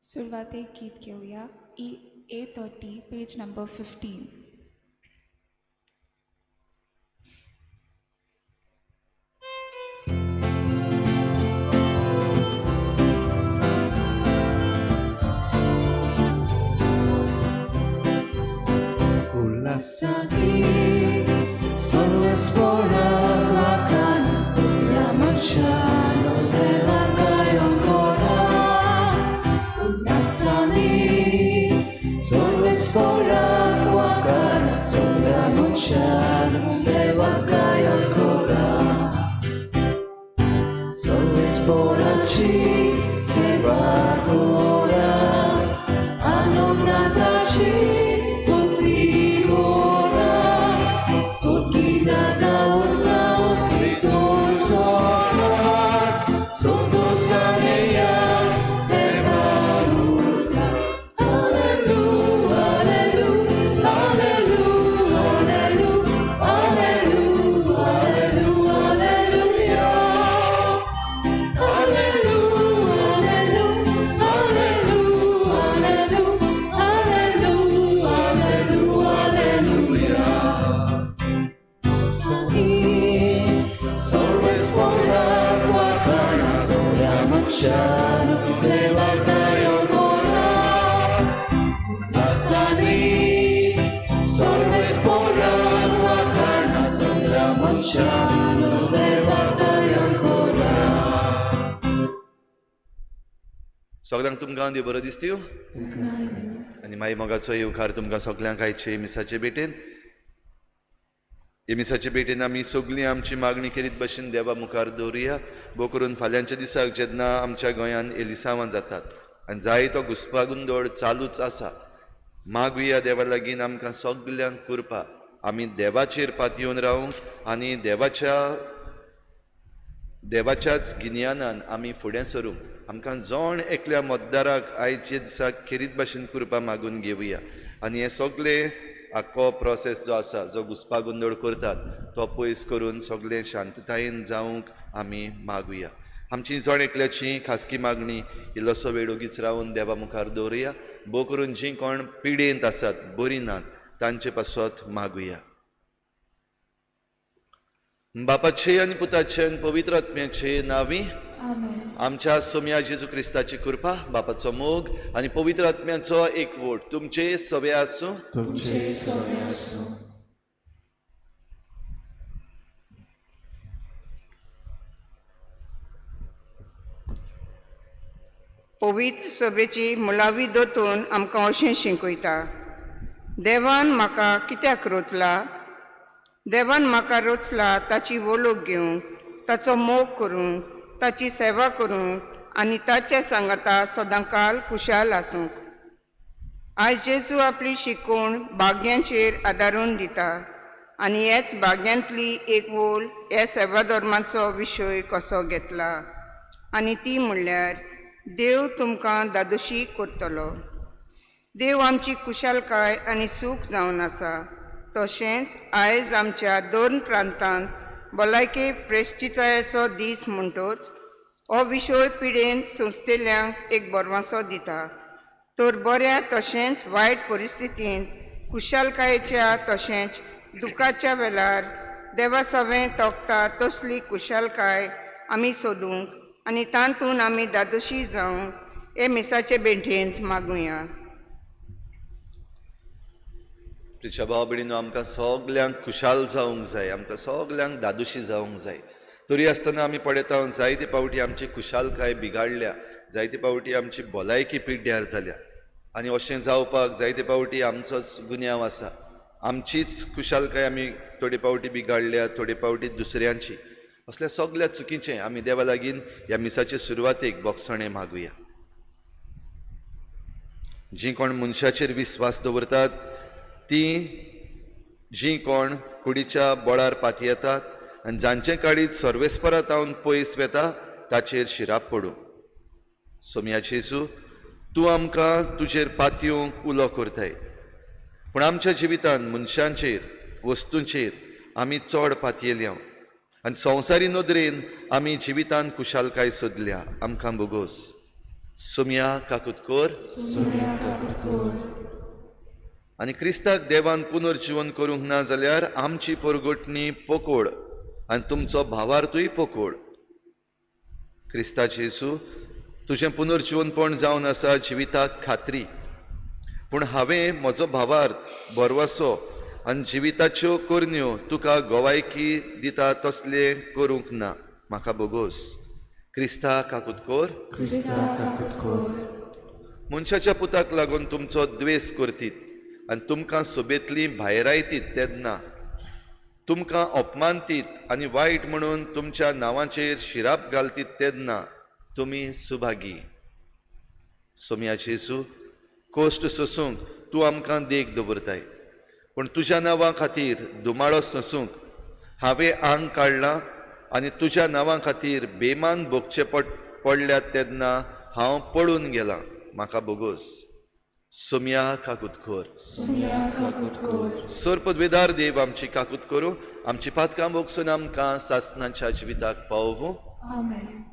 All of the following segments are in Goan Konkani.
सुरवातेक गीत घेवया E A 30 page number 15. उल्हासांनी सर्वेस्पोराक वाखाण सगळ्या मनशांनो देवाक गायोंक उल्हासांनी सर्वेस्पोराक वाखाण सगळ्या मनशांनो देवाक गायोंक सर्वेस्पोराची सेवा करा आनंदाची स्तुती करा सोदगीता गावन गावन भितर सरात संतोषाने या देवा मुखार. Hallelujah, hallelujah, hallelujah, hallelujah, hallelujah, hallelujah. Hallelujah, hallelujah, hallelujah, hallelujah, hallelujah. सर्वेस्पोराक वाखाण सगळ्या मनशांनो देवाक गायोंक उल्हासांनी सर्वेस्पोराक वाखाण सगळ्या मनशांनो देवाक गायोंक. सगल्यांक तुमकां देव बरो दिसतीव आनी मागीर मोगाचो येवकार तुमकां सगल्यांक आयचे मिसाचे भेटेन. हे मिसाचे भेटेन आमी सगळीं आमची मागणी केरीत भशेन देवा मुखार दवरुया. भोव करून फाल्यांच्या दिसाक जेन्ना आमच्या गोंयांत एलिसांवां जातात आनी जाय तो घुस्पागुंदोळ चालूच आसा, मागुया देवा लागीं आमकां सगल्यांक कृपा आमी देवाचेर पातयेवन रावूंक आनी देवाच्याच गिन्यानान आमी फुडें सरूंक. आमकां जण एकल्या मतदाराक आयच्या दिसाक खेरीत भाशेन कृपा मागून घेवया आनी हे सगळे आख्खो प्रोसेस जो आसा, जो घुस्पागोंदळ करतात तो पयस करून सगळें शांततायेन जावंक आमी मागुया. आमची जण एकल्याची खासगी मागणी इल्लोसो वेळ ओगीच रावन देवा मुखार दवरुया. भोव करून जीं कोण पिडेंत आसात, बरीं नात, तांचे पासत मागुया. बापाचे आनी पुताचे आनी पवित्र आत्म्याचे नांवी आमेन. आमच्या सोम्या जेजू क्रिस्ताची कृपा, बापाचो मोग आनी पवित्र आत्म्याचो एकवट तुमचे सवे आसूं. तुमचे सवे आसूं. पवित्र सभेची मुळावी दोतोन आमकां अशें शिकयता, देवान म्हाका कित्याक रोचला? देवान म्हाका रोचला ताची वळख घेवंक, ताचो मोग करूंक, ताची सेवा करूंक आनी ताच्या सांगाता सदांकाल खुशाल आसूंक. आयज जेजू आपली शिकवण भाग्यांचेर आदारून दिता आनी हेच भाग्यांतली एक वोल ह्या सेवा धर्माचो विशय कसो घेतला आनी ती म्हणल्यार देव तुमकां दादोशी करतलो. देव आमची कुशालकाय आनी सूख जावन आसा. तशेंच आयज आमच्या दोन प्रांतांत भलायके प्रेस्टिचायेचो दीस म्हणटोच हो विशय पिडेन संस्थेल्यांक एक बरवासो दिता. तर बऱ्या तशेंच वायट परिस्थितींत कुशालकायेच्या तशेंच दुखाच्या वेळार देवा सवें तोखता तसली कुशालकाय आमी सोदूंक आनी तातूंत आमी दादोशी जावंक हे मिसाचे भेटेंत मागुया. प्रिच्या भाव भयणीनो, आमकां सगल्यांक खुशाल जावंक जाय, आमकां सगल्यांक दादोशी जावंक जाय. तरी आसतना आमी पळयता जायते फावटी आमची खुशालकाय बिगाडल्या, जायते फावटी आमची भलायकी पिड्ड्यार जाल्या आनी अशें जावपाक जायते फावटी आमचोच गुन्यांव आसा. आमचीच खुशालकाय आमी थोडे फावटी बिगाडल्या, थोडे फावटी दुसऱ्यांची. असल्या सगल्या चुकीचें आमी देवा लागीं ह्या मिसाचे सुरवातेक बोगसणें मागुया. जीं कोण मनशाचेर विस्वास दवरतात तीं जीं कोण कुडीच्या बळार पातयेतात आनी जांचें काळीज सर्वेस्परांत पयस वेता ताचेर शिराप पडूं. सोम्या जेजू, तूं आमकां तुजेर पातयेवंक उलो करताय, पूण आमच्या जिवितांत मनशांचेर वस्तूंचेर आमी चड पातयेल्या आनी संवसारी नदरेन आमी जिवितांत कुशालकाय सोदल्या. आमकां भोगोस. सोमया काकूत कर. सोम्या काकूत कर. आनी क्रिस्ताक देवान पुनर्जिवन करूंक ना जाल्यार आमची पोरगोटणी पोकोड आनी तुमचो भावार्थूय पोकोड. क्रिस्ता जेजू तुजें पुनर्जिवनपण जावन आसा जिविताक खात्री. पूण हांवें म्हजो भावार्थ भरवसो आनी जिविताच्यो करण्यो तुका गोवायकी दिता तसलें करूंक ना. म्हाका बोगोस. क्रिस्ता काकूत कर. क्रिस्ता काकूत कर. मनशाच्या पुताक लागून तुमचो द्वेस करतीत आनी तुमकां सोबेतलीं भायरायतीत तेन्ना तुमकां अपमानतीत आनी वायट म्हणून तुमच्या नांवाचेर शिराप घालतीत तेन्ना तुमी सुभागी. सोम्या जेजू कोश्ट सोसूंक तूं आमकां देख दवरताय, पूण तुज्या नांवा खातीर दुमाळो सोसूंक हांवें आंग काडलां आनी तुज्या नांवा खातीर बेमान भोगचे पडल्यात तेन्ना हांव पळून गेलां. म्हाका बोगोस. सोम्या काकूत कर. सोम्या काकूत कर. सर्पद्वेदार देव आमची काकूत करूं, आमची पातकां भोगसून आमकां सासणाच्या जिविताक पावोवं. आमेन.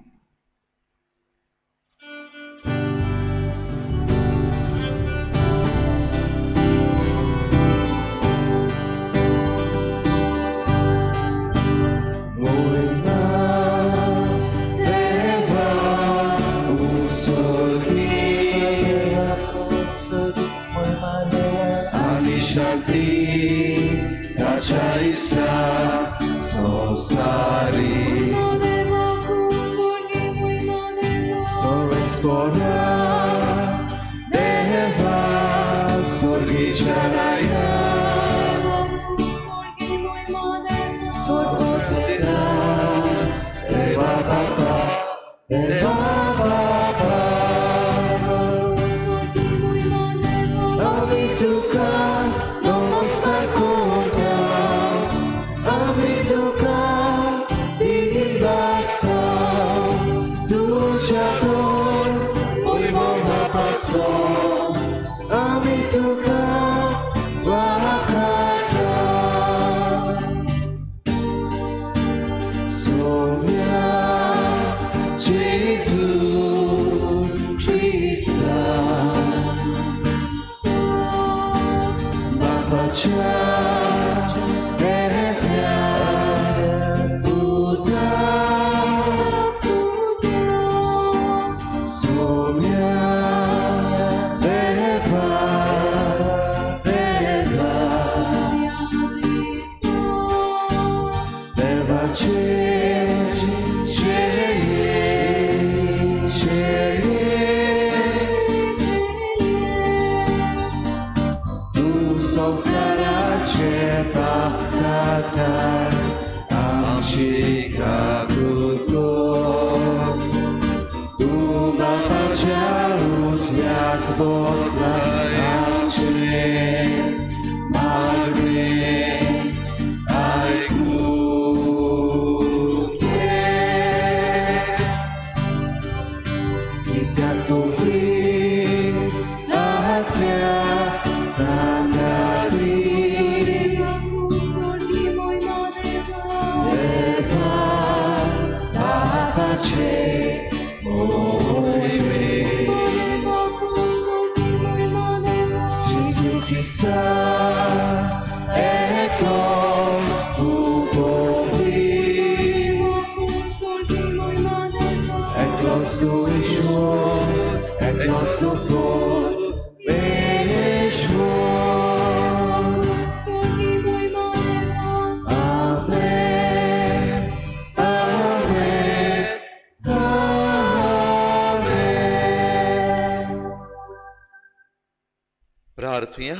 प्रार्थुया.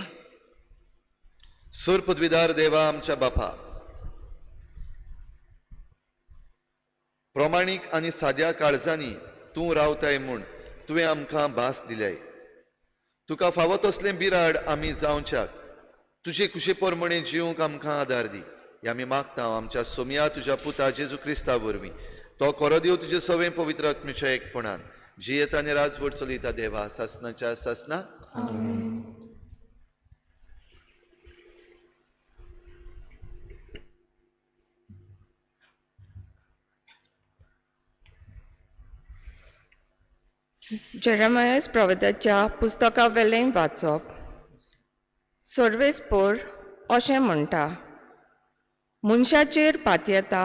सुरपदवीदार देवा आमच्या बापा, प्रमाणीक आनी साद्या काळजांनी तूं रावताय म्हूण तुवें आमकां भास दिल्याय. तुका फावो तसलें बिराड आमी जावच्याक तुजे कुशे प्रमाणे जिवंक आमकां आदार दी. हे आमी मागता आमच्या सोमया तुज्या पुता जेजू क्रिस्ता वरवीं. तो खरो देव तुजे सवें पवित्र आत्म्याच्या एकपणान जियेता आनी राजवट चलयता देवा सासनाच्या सासना. आमेन. जेरेमायस प्रवत्याच्या पुस्तका वेलें वाचप. सर्वेस्पोर अशें म्हणटा, मनशाचेर पातयेता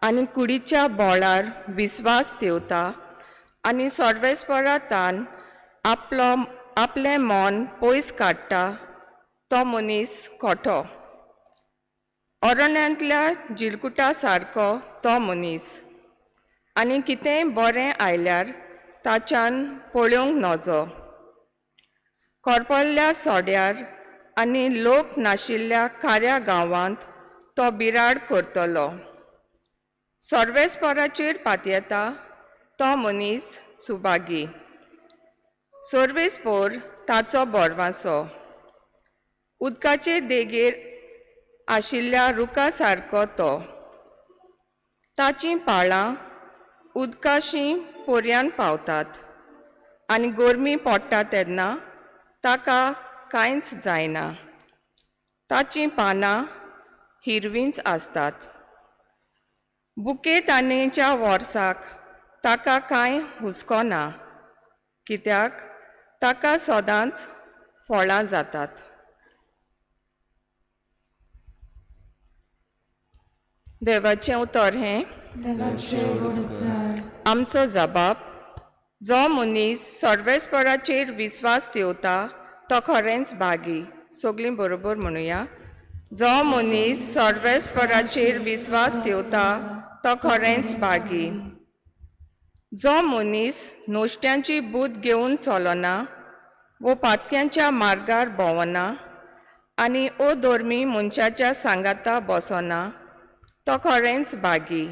आनी कुडीच्या बोळार विस्वास ठेवता आनी सर्वेस्परा तान आपलो आपलें मन पयस काडटा तो मनीस खोटो. अरण्यांतल्या जिरकुटा सारको तो मनीस आनी कितेंय बरें आयल्यार ताच्यान पळोवंक नजो. कोरपल्ल्या सोड्यार आनी लोक नाशिल्ल्या खाऱ्या गांवांत तो बिराड करतलो. सर्वेस्पराचेर पातयेता तो मनीस सुभागी. सर्वेस्पोर ताचो बोरवासो. उदकाचे देगेर आशिल्ल्या रुखा सारको तो. ताचीं पाळां उदकाशी पोरयान पावतात आनी गरमी पडटा तेन्ना ताका कांयच जायना. ताचीं पानां हिरवींच आसतात. बुके तानेच्या वर्साक ताका कांय हुस्को ना, कित्याक ताका सदांच फळां जातात. देवाचें उतर हें आमचो जबाब. जो मनीस सर्वेस्पराचेर विस्वास ठेवता तो खरेंच भागी. सगळीं बरोबर म्हणुया. जो मनीस सर्वेस्पराचेर विस्वास ठेवता तो खरेंच भागी. जो मनीस नोश्ट्यांची बूद घेवन चलना वो पातक्यांच्या मार्गार भोंवना आनी अधर्मी मनशाच्या सांगाता बसना तो खरेंच भागी.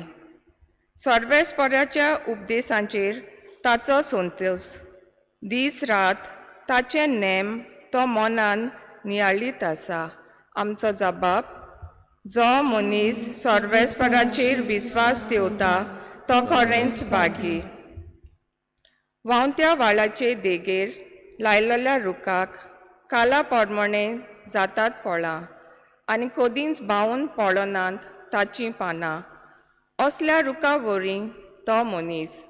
सर्वेस्पराच्या उपदेशांचेर ताचो संतोस. दीस रात ताचे नेम तो मनान नियाळीत आसा. आमचो जबाब. जो मनीस सर्वेस्पराचेर विस्वास ठेवता तो खरेंच भागी. व्हांवत्या व्हाळाचे देगेर लायलेल्या रुखाक काला प्रमाणे जातात फळां आनी कदींच बावून पडनात ताचीं पानां. असल्या रुखा वरी तो मनीस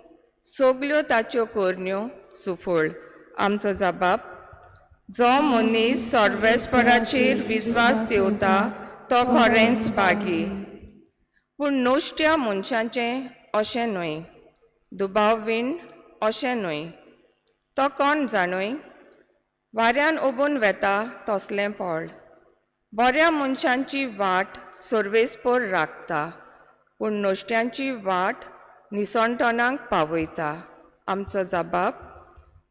सगल्यो ताच्यो करण्यो सुफळ. आमचो जबाब. जो मनीस सर्वेस्पराचेर विस्वास ठेवता तो खरेंच भागी. पूण नश्ट्या मनशाचें अशें न्हय, दुबावीण अशें न्हय. तो कोण जाणूय वाऱ्यान उबून वेता तसलें पळ. बऱ्या मनशांची वाट सर्वेस्पोर राखता, पूण नश्ट्यांची वाट निसणटणाक पावयता. आमचो जबाब.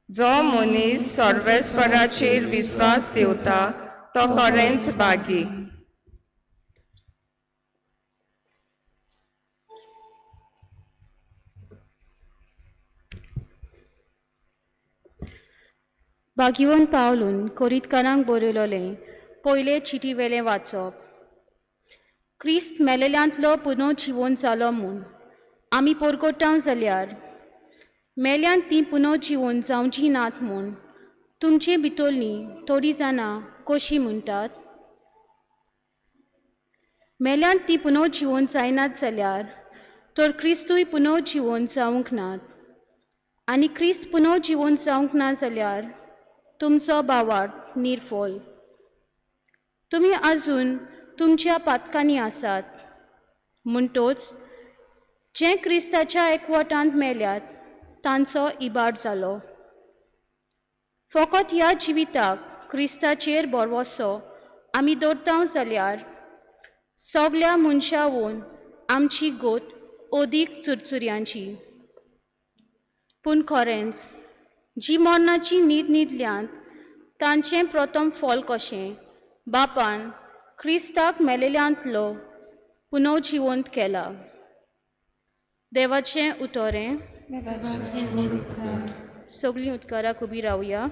जो मनीस सर्वेस्पराचेर विस्वास ठेवता तो खरेंच भागी. भाग्यवंत पावलून कोरीतकारांक बरयलोलें पयले चिटी वेलें वाचप. क्रिस्त मेलेल्यांतलो पुनो जिवोन जालो म्हूण आमी पोरकोटाव जाल्यार मेल्यांत तीं पुनो जिवोन जावचीं नात म्हूण तुमचे भितरलीं थोडीं जाणां कशीं म्हणटात? मेल्यांत तीं पुनो जिवोन जायनात जाल्यार तर क्रिस्तूय पुनो जिवोन जावंक नात. आनी क्रिस्त पुनो जिवोन जावंक ना जाल्यार तुमचो भावार्थ निर्फोल. तुमी आजून तुमच्या पातकांनी आसात. म्हणटोच जे क्रिस्ताच्या एकवटांत मेल्यात तांचो इबाड जालो. फकत ह्या जिविताक क्रिस्ताचेर भरवसो आमी दवरता जाल्यार सगल्या मनशावून आमची गोत अदीक चुरचुऱ्यांची. पूण खरेंच जी मरणाची न्हीद न्हिदल्यांत तांचें प्रथम फल कशें बापान क्रिस्ताक मेलेल्यांतलो पुनर्जिवंत केला. देवाचें उतरें. सगळीं उदकाराक उबी रावया.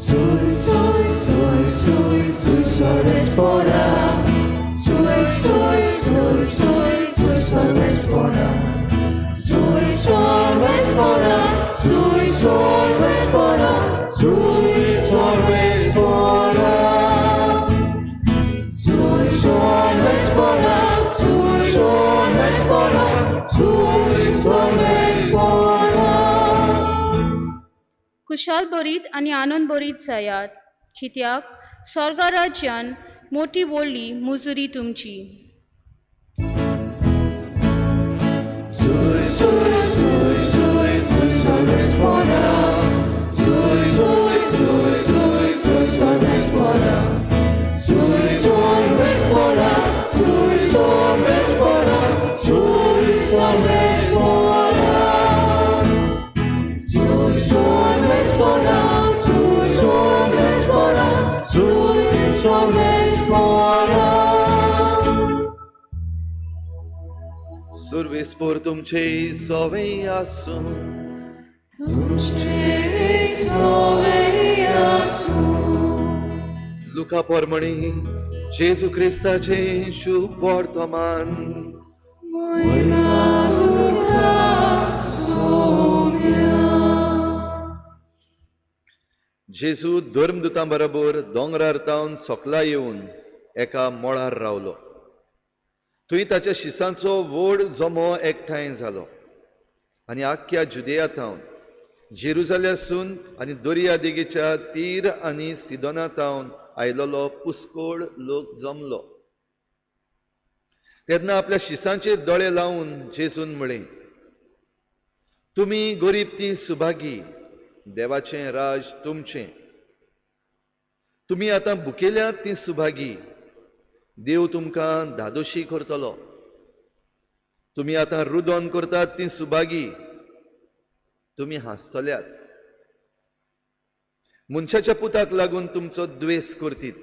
Sui, sui, sui, sui, sui, sorvespora. Sui, sui, sui, sui, sui, sorvespora. Sui, sorvespora. Sui, sorvespora. Sui, sorvespora. Sui, sorvespora. Sui, sorvespora. खुशाल बरीत आनी आनंद बरीत जायात, कित्याक स्वर्गा राज्यान मोठी व्हडली मुजुरी तुमची. Sui, sui, sui, sui, sui, sorvespora. Sui, sui, sui, sui, sui, sorvespora. Sui, sorvespora. Sui, sorvespora. Sui, sorvespora. Sui, sorvespora. Sui, sorvespora. Sui, sorvespora. सुर्वेस्पोर तुमचे सोवे आसूं. तुमचे सोवे आसूं. लुका पोरमणी जेजू क्रिस्ताचे शुभ वर्तमान. महिमा तुका सोम्या. जेजू धर्मदुतां बरोबर दोंगरार तावन सकला येवन एका मळार रावलो. थंय ताच्या शिसांचो व्हड जमो एकठांय जालो आनी आख्ख्या जुदेया थावन, जेरुजाल्यासून आनी दर्या देगेच्या तीर आनी सिदोना थावन आयलोलो पुस्कोळ लोक जमलो. तेन्ना आपल्या शिसांचेर दोळे लावन जेजून म्हळें, तुमी गरीब ती सुभागी, देवाचें राज तुमचें. तुमी आतां भुकेल्यात ती सुभागी, देव तुमकां धादोशी करतलो. तुमी आतां रुदोन करतात ती सुभागी, तुमी हांसतल्यात. मनशाच्या पुताक लागून तुमचो द्वेस करतीत,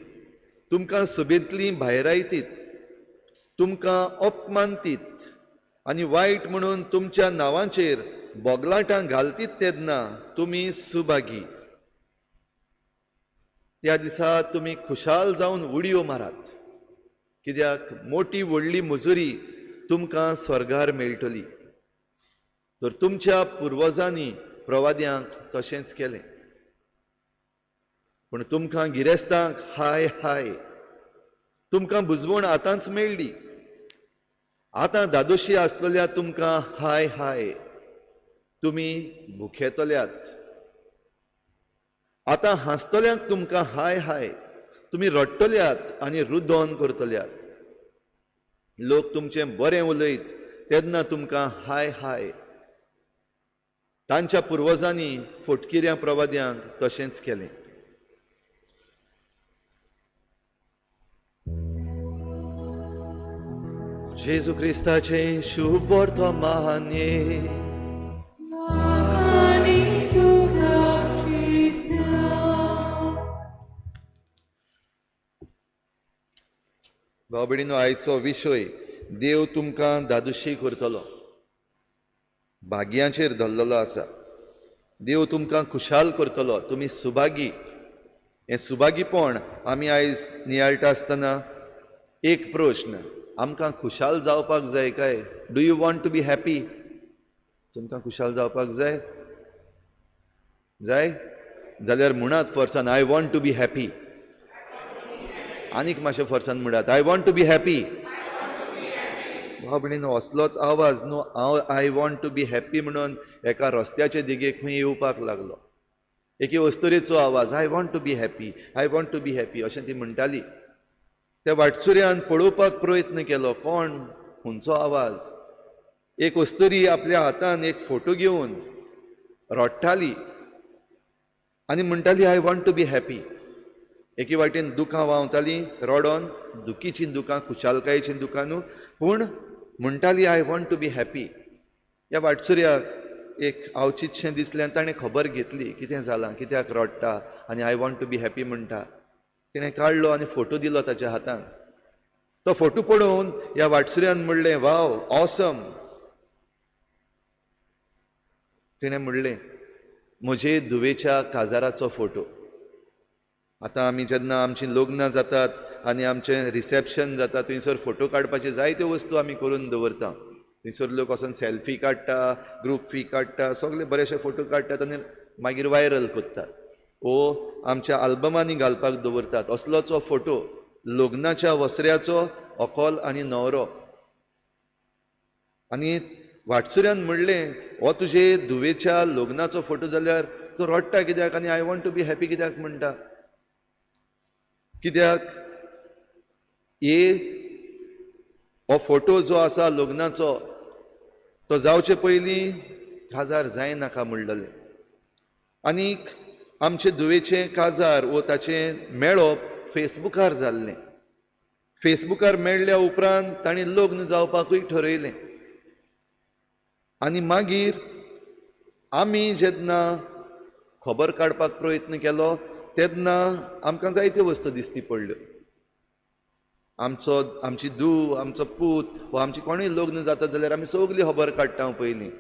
तुमकां सभेंतलीं भायरायतीत, तुमकां अपमानतीत आनी वायट म्हणून तुमच्या नांवाचेर बोगलाटां घालतीत तेन्ना तुमी सुभागी. त्या दिसा तुमी खुशाल जावन उडयो मारात, कित्याक मोटी व्हडली मजुरी तुमकां स्वर्गार मेळटली. तर तुमच्या पुर्वजांनी प्रवाद्यांक तशेंच केलें. पूण तुमकां गिरेस्तांक हाय हाय, तुमकां बुजवण आतांच मेळ्ळी. आतां दादोशी आसलेल्या तुमकां हाय हाय, तुमी भुखेतल्यात. आतां हांसतल्यांक तुमकां हाय हाय, तुमी रडटल्यात आनी रुदोन करतल्यात. लोक तुमचें बरें उलयत तेन्ना तुमकां हाय हाय. तांच्या पुर्वजांनी फटकिऱ्या प्रवाद्यांक तशेंच केलें. जेजू क्रिस्ताचें शुभ वर्तमान. भाव भयणीनो, आयचो विशय देव तुमकां धादोशी करतलो भाग्यांचेर धरलेलो आसा. देव तुमकां खुशाल करतलो, तुमी सुभागी. हें सुभागीपण आमी आयज नियाळटा आसतना एक प्रश्न, आमकां खुशाल जावपाक जाय काय? Do you want to be happy? तुमकां खुशाल जावपाक जाय? जाय जाल्यार म्हणात फोर्सान, I want to be happy. आनीक मातशें फोर्सान म्हणात, I want to be happy. भाव भयणीनो, असलोच आवाज न्हू हांव I want to be happy म्हणून एका रस्त्याचे देगेक खंय येवपाक लागलो. एके अस्तुरेचो आवाज, I want to be happy, I want to be happy अशें ती म्हणटाली. त्या वाटसुऱ्यान पळोवपाक प्रयत्न केलो, कोण खंयचो आवाज. एक अस्तुरी आपल्या हातान एक फोटो घेवन रडटाली आनी म्हणटाली, I want to be happy. एके वाटेन दुकां व्हांवतालीं रडोन, दुखीचीं दुकां, खुशालकायेचीं दुकां न्हू, पूण म्हणटाली I want to be happy. ह्या वाटसुऱ्याक एक आवचितशें दिसलें आनी ताणें खबर घेतली, कितें जालां, कित्याक रडटा आनी I want to be happy म्हणटा. तिणें काडलो आनी फोटो दिलो ताच्या हातान. तो फोटो पळोवन ह्या वाटसुऱ्यान म्हणलें, वाव, ऑसम. तिणें म्हणलें, म्हजे धुवेच्या काजाराचो फोटो. आतां आमी जेन्ना आमचीं लग्नां जातात आनी आमचें रिसेप्शन जाता, थंयसर फोटो काडपाचे जायत्यो वस्तू आमी करून दवरता. थंयसर लोक वचोन सेल्फी काडटा, ग्रूप फी काडटा, सगळे बरेशे फोटो काडटात आनी मागीर वायरल करतात ओ आमच्या आल्बमांनी घालपाक दवरतात. असलोच हो फोटो लग्नाच्या वसऱ्याचो, अकोल आनी न्हवरो. आनी वाटसुऱ्यान म्हणलें, हो तुजे धुवेच्या लग्नाचो फोटो जाल्यार तूं रडटा कित्याक आनी I want to be happy कित्याक म्हणटा? कित्याक हे हो फोटो जो आसा लग्नाचो तो जावचे पयलीं काजार जायनाका म्हणलेलें. आनीक आमचे धुवेचें काजार वो ताचें मेळप फेसबुकार जाल्लें. फेसबुकार मेळ्ळ्या उपरांत तांणी लग्न जावपाकूय ठरयलें. आनी मागीर आमी जेन्ना खबर काडपाक प्रयत्न केलो तेन्ना आमकां जायत्यो वस्तू दिसती पडल्यो. आमचो आमची धूव, आमचो पूत वा आमची कोणूय लग्न जाता जाल्यार आमी सगली खबर काडटा पयलीं.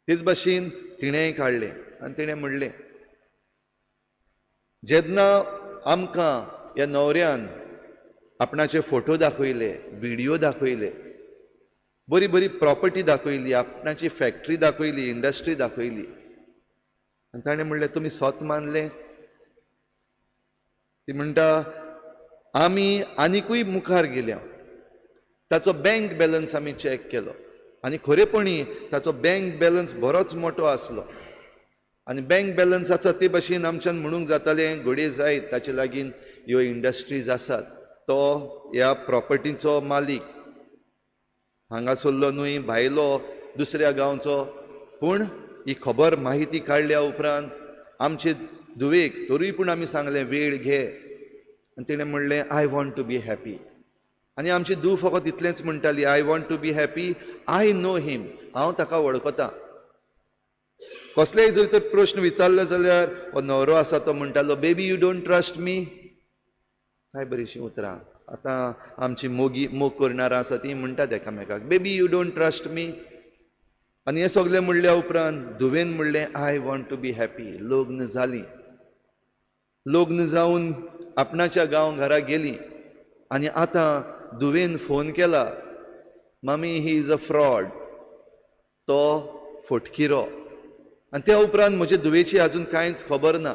तेच भाशेन तिणेंय काडलें आनी तिणें म्हणलें, जेन्ना आमकां ह्या न्हवऱ्यान आपणाचे फोटो दाखयले, व्हिडियो दाखयले, बरी बरी प्रॉपर्टी दाखयली, आपणाची फॅक्टरी दाखयली, इंडस्ट्री दाखयली, आनी ताणें म्हणलें तुमी सत मानलें? ती म्हणटा आमी आनिकूय मुखार गेल्या. ताचो बँक बॅलन्स आमी चॅक केलो आनी खरेपणी ताचो बँक बॅलन्स बरोच मोटो आसलो. आनी बँक बॅलन्स आसा ते भाशेन आमच्यान म्हणूंक जातालें घडये जायत ताचे लागीं ह्यो इंडस्ट्रीज आसात, तो ह्या प्रॉपर्टीचो मालीक, हांगासरलो न्हय भायलो दुसऱ्या गांवचो. पूण ही खबर माहिती काडल्या उपरांत आमचे धुवेक तरूय पूण आमी सांगलें वेळ घे, आनी तिणें म्हणलें I want to be happy. आनी आमची धूव फकत इतलेंच म्हणटाली, I want to be happy, I know him, हांव ताका वळखता. कसलेय जर तर प्रश्न विचारलो जाल्यार हो न्हवरो आसा तो म्हणटालो baby you don't trust me. काय बरीशीं उतरां आतां आमची मोगी मोग करणारां आसा ती म्हणटात एकामेकाक baby you don't trust me. आनी हें सगलें म्हणल्या उपरांत धुवेन म्हणलें I want to be happy. लग्न जालीं, लग्न जावन आपणाच्या गांव घरा गेलीं आनी आतां धुवेन फोन केला, mummy he is a fraud, तो फटकिरो. आनी त्या उपरांत म्हजे धुवेची आजून कांयच खबर ना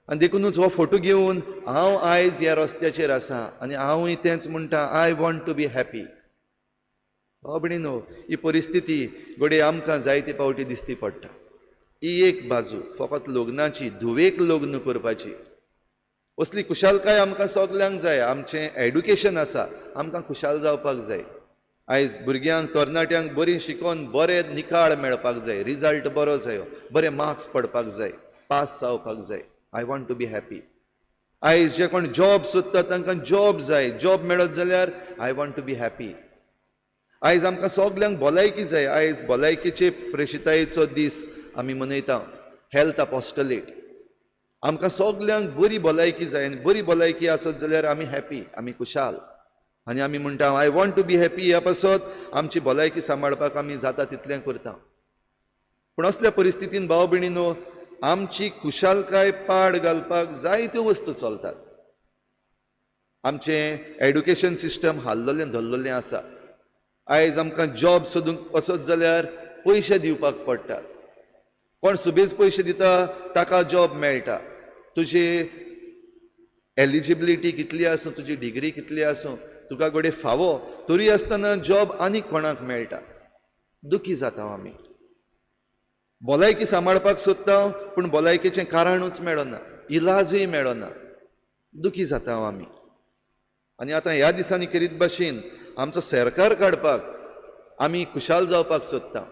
आनी देखुनूच हो फोटो घेवन हांव आयज ह्या रस्त्याचेर आसा आनी हांवूय तेंच म्हणटा I want to be happy. भाव भयणीनो, ही परिस्थिती घडये आमकां जायते फावटी दिसती पडटा. ही एक बाजू फकत लग्नाची, धुवेक लग्न करपाची असली खुशालकाय आमकां सगल्यांक जाय. आमचें एडुकेशन आसा, आमकां खुशाल जावपाक जाय. आयज भुरग्यांक तरणाट्यांक बरीं शिकोवन बरे निकाळ मेळपाक जाय, रिजल्ट बरो जायो, बरे मार्क्स पडपाक जाय, पास जावपाक जाय. I want to be happy. आयज जे कोण जॉब सोदतात तांकां जॉब जाय, जॉब मेळत जाल्यार I want to be happy. आयज आमकां सगल्यांक भलायकी जाय. आयज भलायकेचे प्रेशितायेचो दीस आमी मनयता, हेल्थ अपोस्टलेट. आमकां सगल्यांक बरी भलायकी जाय आनी बरी भलायकी आसत जाल्यार आमी हॅपी, आमी खुशाल. आनी आमी म्हणटा I want to be happy. ह्या पासत आमची भलायकी सांबाळपाक आमी जाता तितलें करता. पूण असल्या परिस्थितीन भाव भयणीनो, आमची खुशालकाय पाड घालपाक जायत्यो वस्तू चलतात. आमचें एडुकेशन सिस्टम हाल्लोलें धरलेलें आसा. आयज आमकां जॉब सोदूंक वचत जाल्यार पयशे दिवपाक पडटात. कोण सुबेज पयशे दिता ताका जॉब मेळटा. तुजी एलिजिबिलिटी कितली आसूं, तुजी डिग्री कितली आसूं, तुका घडये फावो तरी आसतना जॉब आनीक कोणाक मेळटा. दुखी जाता आमी. भलायकी सांबाळपाक सोदता पूण भलायकेचें कारणूच मेळना, इलाजूय मेळना, दुखी जाता आमी. आनी आतां ह्या दिसांनी करीत भाशेन आमचो सरकार काडपाक आमी खुशाल जावपाक सोदता.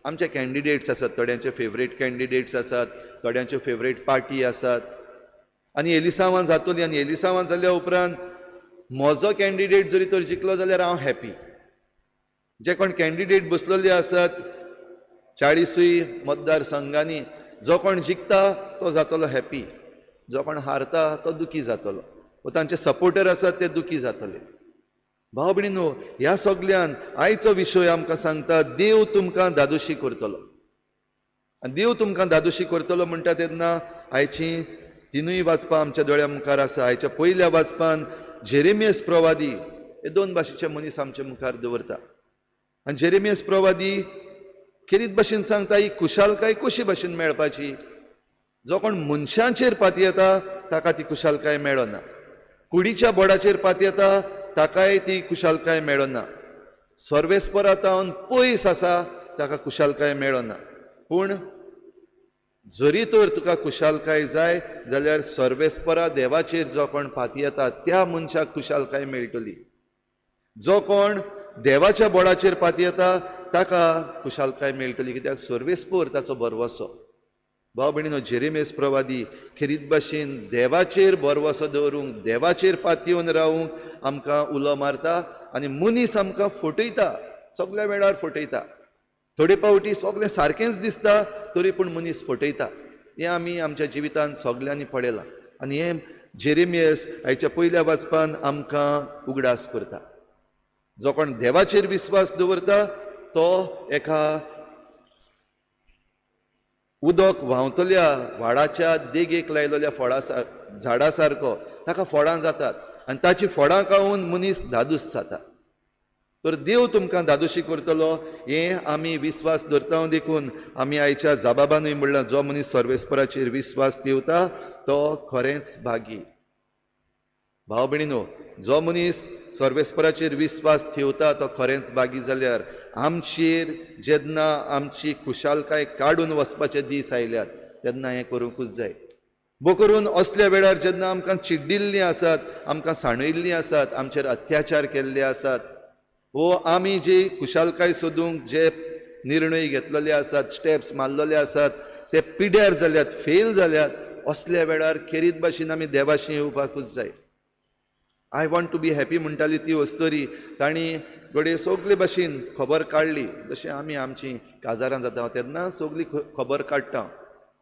आमचे कॅन्डिडेट्स आसात, थोड्यांचे फेवरेट कॅन्डिडेट्स आसात, थोड्यांच्यो फेवरेट पार्टी आसात. आनी एलिसांवां जातली आनी एलिसांवां जाल्या उपरांत म्हजो कॅन्डिडेट जरी तर जिखलो जाल्यार हांव हॅपी. जे कोण कॅन्डिडेट बसलेले आसात 40 मतदारसंघांनी, जो कोण जिखता तो जातलो हॅपी, जो कोण हारता तो दुखी जातलो, व तांचे सपोर्टर आसात ते दुखी जातले. भाव भयणीनो, ह्या सगल्यान आयचो विशय आमकां सांगता देव तुमकां दादोशी करतलो. आनी देव तुमकां दादोशी करतलो म्हणटा तेन्ना आयची तिनूय वाचपां आमच्या दोळ्या मुखार आसा. आयच्या पयल्या वाचपान जेरेमियस प्रवादी हे दोन भाशेचे मनीस आमच्या मुखार दवरता. आनी जेरेमियस प्रवादी खेरीत भाशेन सांगता ही खुशालकाय कशी भाशेन मेळपाची. जो कोण मनशांचेर पातयेता ताका ती खुशालकाय मेळना, कुडीच्या बोडाचेर पातयेता ताकाय ती खुशालकाय मेळना, सर्वेस्परातावन पयस आसा ताका खुशालकाय मेळना. पूण जरी तर तुका खुशालकाय जाय जाल्यार सर्वेस्परा देवाचेर जो कोण पातयेता त्या मनशाक खुशालकाय मेळटली. जो कोण देवाच्या बोडाचेर पातयेता ताका खुशालकाय मेळटली, कित्याक सर्वेस्पर ताचो भरवसो. भाव भयणीनो, जेरेमियास प्रवादी खेरीत भाशेन देवाचेर भरवसो दवरूंक, देवाचेर पातयेवन रावूंक आमकां उलो मारता आनी मनीस आमकां फटयता, सगल्या वेळार फटयता. थोडे फावटी सगळें सारकेंच दिसता तरी पूण मनीस फटयता. हें आमी आमच्या जिवितांत सगल्यांनी पळयलां आनी हें जेरेमियस आयच्या पयल्या वाचपान आमकां उगडास करता. जो कोण देवाचेर विस्वास दवरता तो एका उदक व्हांवतल्या व्हाडाच्या देगेक लायलेल्या फळां झाडा सारको, ताका फळां जातात आनी ताची फळां खावन मनीस धादूस जाता. तर देव तुमकां धादोशी करतलो हें आमी विस्वास दवरता. देखून आमी आयच्या जाबाबानूय म्हणलां, जो मनीस सर्वेस्पराचेर विस्वास दवरता तो खरेंच भागी. भाव भयणीनो, जो मनीस सर्वेस्पराचेर विस्वास ठेवता तो खरेंच भागी जाल्यार आमचेर जेन्ना आमची खुशालकाय काडून वचपाचे दीस आयल्यात तेन्ना हें करूंकूच जाय. बो करून असल्या वेळार जेन्ना आमकां चिड्डिल्लीं आसात, आमकां सांडयल्लीं आसात, आमचेर अत्याचार केल्ले आसात, वो आमी जी खुशालकाय सोदूंक जे निर्णय घेतलेले आसात, स्टेप्स मारलेले आसात, ते पिड्यार जाल्यात, फेल जाल्यात, असल्या वेळार खेरीत भाशेन आमी देवाशी येवपाकूच जाय. I want to be happy म्हणटाली ती अस्तोरी, तांणी घडये सगले भाशेन खबर काडली. जशें आमी आमची काजारां जाता तेन्ना सगली खबर काडटा,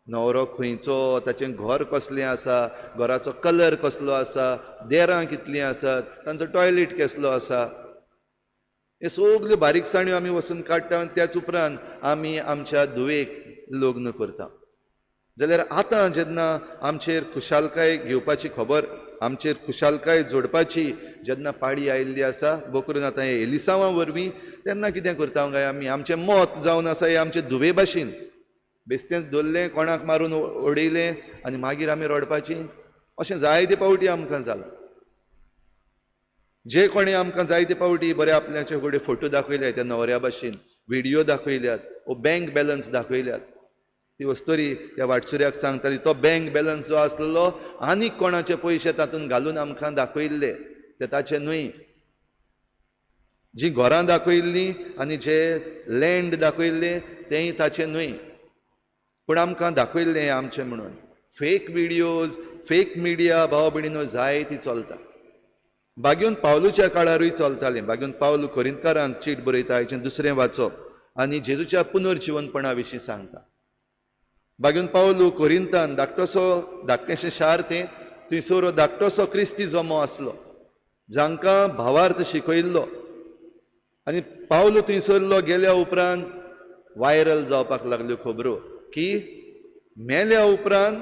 न्हवरो खंयचो, ताचें घर कसलें आसा, घराचो कलर कसलो आसा, देरां कितलीं आसात, तांचो टॉयलेट कसलो आसा, हे सगल्यो बारीकसाण्यो आमी वचून काडटा आनी त्याच उपरांत आमी आमच्या धुवेक लग्न करता. जाल्यार आतां जेन्ना आमचेर खुशालकाय घेवपाची खबर, आमचेर खुशालकाय जोडपाची जेन्ना पाळी आयिल्ली आसा, बोकरून आतां हे एलिसांवा वरवीं तेन्ना कितें करता काय आमी, आमचें मत जावन आसा हें आमचे धुवे भाशेन बेस्तेंच धरलें, कोणाक मारून उडयलें आनी मागीर आमी रडपाची, अशें जायते फावटी आमकां जालां. जे कोणें आमकां जायते फावटी बरे आपल्याचे कडेन फोटो दाखयले त्या न्हवऱ्या भाशेन, व्हिडियो दाखयल्यात वो बँक बॅलन्स दाखयल्यात, ती वस्तोरी त्या वाटसुऱ्याक सांगताली तो बँक बॅलन्स जो आसलेलो आनीक कोणाचे पयशे तातूंत घालून आमकां दाखयल्ले, ते ताचे न्हय. जीं घरां दाखयल्लीं आनी जे लँड दाखयल्ले तेंय ताचें न्हय, पूण आमकां दाखयल्लें आमचें म्हणून. फेक व्हिडियोज, फेक मिडिया भाव भयणीनो जाय ती चलता. बागेवन पावलूच्या काळारूय चलतालें. बागेवन पावलू कोरिंतकारांक चीट बरयता, हाचें दुसरें वाचप आनी जेजूच्या पुनर्जिवनपणा विशीं सांगता. बागेवन पावलू कोरिंतान धाकटोसो, धाकटेशें शार तें, थंयसर धाकटोसो क्रिस्ती जमो आसलो जांकां भावार्थ शिकयल्लो आनी पावलू थंयसरलो गेल्या उपरांत वायरल जावपाक लागल्यो खबरो की मेल्या उपरांत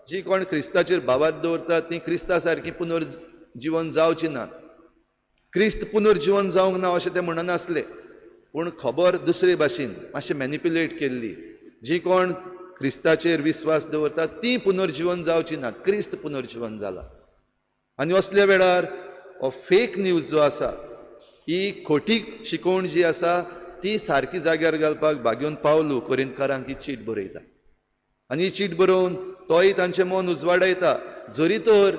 जी कोण क्रिस्ताचेर भावार्थ दवरतात ती क्रिस्ता सारकी पुनर्जिवन जावची ना, क्रिस्त पुनर्जिवन जावंक ना अशें ते म्हणनासले, पूण खबर दुसरे भाशेन मातशें मॅनिप्युलेट केल्ली. जी कोण क्रिस्ताचेर विस्वास दवरतात ती पुनर्जिवन जावची ना, क्रिस्त पुनर्जिवन जाला. आनी असल्या वेळार हो फेक न्यूज जो आसा, ही खोटी शिकवण जी आसा ती सारकी जाग्यार घालपाक बागेवन पावलू कोरिंतकारांक ही चीट बरयता आनी ही चीट बरोवन तोय तांचें मन उजवाडायता. जरी तर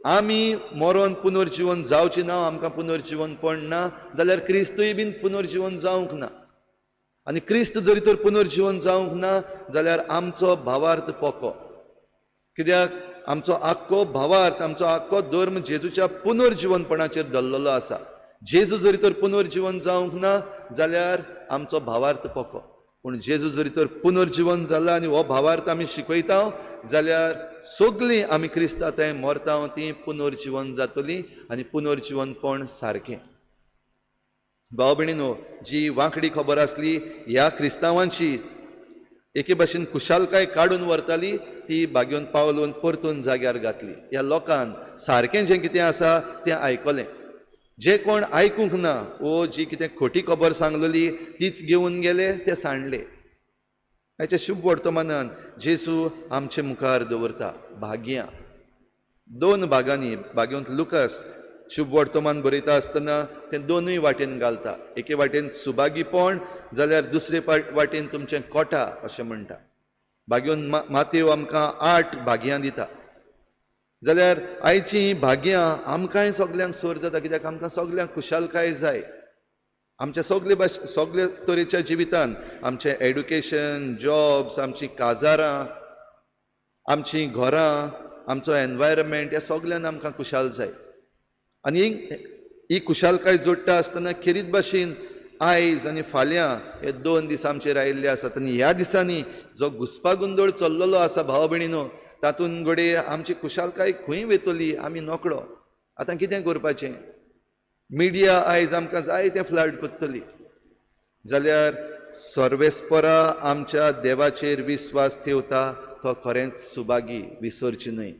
आमी मरोन पुनर्जिवन जावची ना, आमकां पुनर्जिवनपण ना, जाल्यार क्रिस्तूय बीन पुनर्जिवन जावंक ना, आनी क्रिस्त जरी तर पुनर्जिवन जावंक ना जाल्यार आमचो भावार्थ पोको. कित्याक आमचो आख्खो भावार्थ, आमचो आख्खो धर्म जेजूच्या पुनर्जिवनपणाचेर दवरलेलो आसा. जेजू जरी तर पुनर्जिवन जावंक ना जाल्यार आमचो भावार्थ पोको, पूण जेजू जरी तर पुनर्जिवन जाला आनी हो भावार्थ आमी शिकयता जाल्यार सगळीं आमी क्रिस्ता थंय मरता ती पुनर्जिवन जातली आनी पुनर्जिवनपण सारकें. भाव भयणीनो, जी वांकडी खबर आसली ह्या क्रिस्तांवांची एके भाशेन खुशालकाय काडून व्हरताली ती बागेवन पावलून परतून जाग्यार घातली. ह्या लोकान सारकें जें कितें आसा तें आयकलें, जे कोण आयकूंक ना वो जी कितें खोटी खबर सांगलेली तीच घेवन गेले, ते सांडले. हाच्या शुभ वर्तमानान जेजू आमचे मुखार दवरता भाग्यां दोन भागांनी. बागेवंत लुकास शुभ वर्तमान बरयता आसतना तें दोनूय वाटेन घालता, एके वाटेन सुभागीपण जाल्यार दुसरे वाटेन तुमचें कोटा अशें म्हणटा. भाग्योन मातेव आमकां 8 भाग्यां दिता जाल्यार आयचीं भाग्यां आमकांय सगल्यांक सोर जाता कित्याक आमकां सगल्यांक खुशालकाय जाय. आमच्या सगले सगले तरेच्या जिवितान आमचें एडुकेशन, जॉब्स, आमचीं काजारां, आमचीं घरां, आमचो एनवायरमेंट, ह्या सगल्यान आमकां खुशाल जाय. आनी ही खुशालकाय जोडटा आसतना खेरीत भाशेन आयज आनी फाल्यां हे 2 दीस आमचेर आयिल्ले आसात आनी ह्या दिसांनी जो घुस्पागोंदळ चल्लेलो आसा भाव भयणीनो तातूंत घडये आमची खुशालकाय खंय वयतली आमी नकळो. आतां कितें करपाचें? मिडिया आयज आमकां जायतें फ्लड करतली जाल्यार सर्वेस्परा आमच्या देवाचेर विस्वास ठेवता तो खरेंच सुभागी, विसरची न्हय.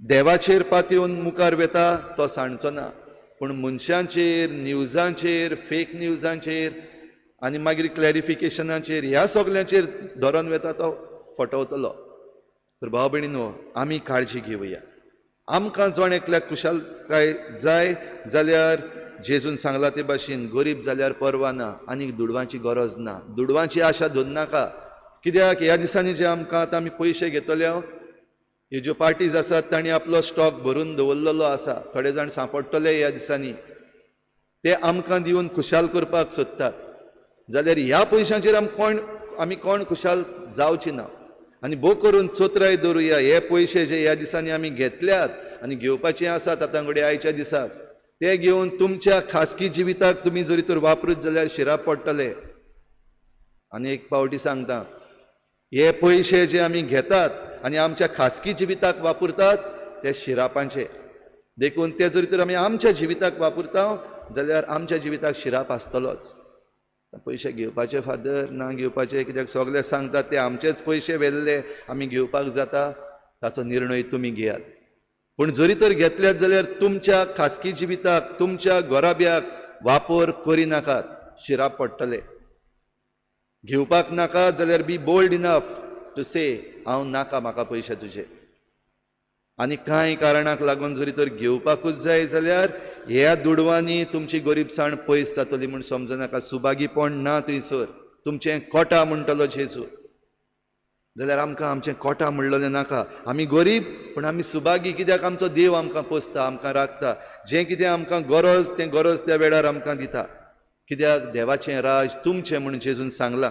देवाचेर पातयेवन मुखार वेता तो सांडचो ना, पूण मनशांचेर, न्यूजांचेर, फेक न्यूजांचेर आनी मागीर क्लॅरिफिकेशनाचेर ह्या सगल्यांचेर धरून वेता तो फटवतलो. तर भाव भयणीनो आमी काळजी घेवया. आमकां जण एकल्याक खुशालकाय जाय जाल्यार जेजून सांगला ते भाशेन गरीब जाल्यार पर्वा ना, आनीक दुडवांची गरज ना, दुडवांची आशा धरनाका. कित्याक ह्या दिसांनी जे आमकां आतां आमी पयशे घेतले, ह्यो ज्यो पार्टीज आसात तांणी आपलो स्टॉक भरून दवरलेलो आसा, थोडे जाण सांपडटले ह्या दिसांनी, ते आमकां दिवन खुशाल करपाक सोदतात. जाल्यार ह्या पयशांचेर आमी कोण खुशाल जावची ना. आनी भोव करून चोत्राय दवरुया, हे पयशे जे ह्या दिसांनी आमी घेतल्यात आनी घेवपाचे आसात आतां घडये आयच्या दिसाक, ते घेवन तुमच्या खासगी जिविताक तुमी जरी तर वापरूत जाल्यार शिराप पडटले. आनी एक पावटी सांगता, हे पयशे जे आमी घेतात आनी आमच्या खासगी जिविताक वापरतात ते शिरापांचे, देखून ते जरी तर आमी आमच्या जिविताक वापरता जाल्यार आमच्या जिविताक शिराप आसतलोच. पयशे घेवपाचे फादर ना घेवपाचे, कित्याक सगळे सांगतात ते आमचेच पयशे व्हेल्ले आमी घेवपाक जाता, ताचो निर्णय तुमी घेयात. पूण जरी तर घेतल्यात जाल्यार तुमच्या खासगी जिविताक, तुमच्या घराब्याक वापर करिनाकात, शिराप पडटले. घेवपाक नाका जाल्यार be bold enough to say हांव नाका, म्हाका पयशे तुजे. आनी कांय कारणाक लागून जरी तर घेवपाकूच जाय जाल्यार ह्या दुडवांनी तुमची गरीबसाण पयस जातली म्हूण समजनाका. सुभागीपण ना थंयसर, तुमचें कोटा म्हणटलो जेजू. जाल्यार आमकां आमचें कोटा म्हणलेलें नाका. आमी गरीब पूण आमी सुभागी, कित्याक आमचो देव आमकां पोसता, आमकां राखता, जें कितें आमकां गरज तें गरज त्या वेळार आमकां दिता. कित्याक देवाचें राज तुमचें म्हूण जेजून सांगलां.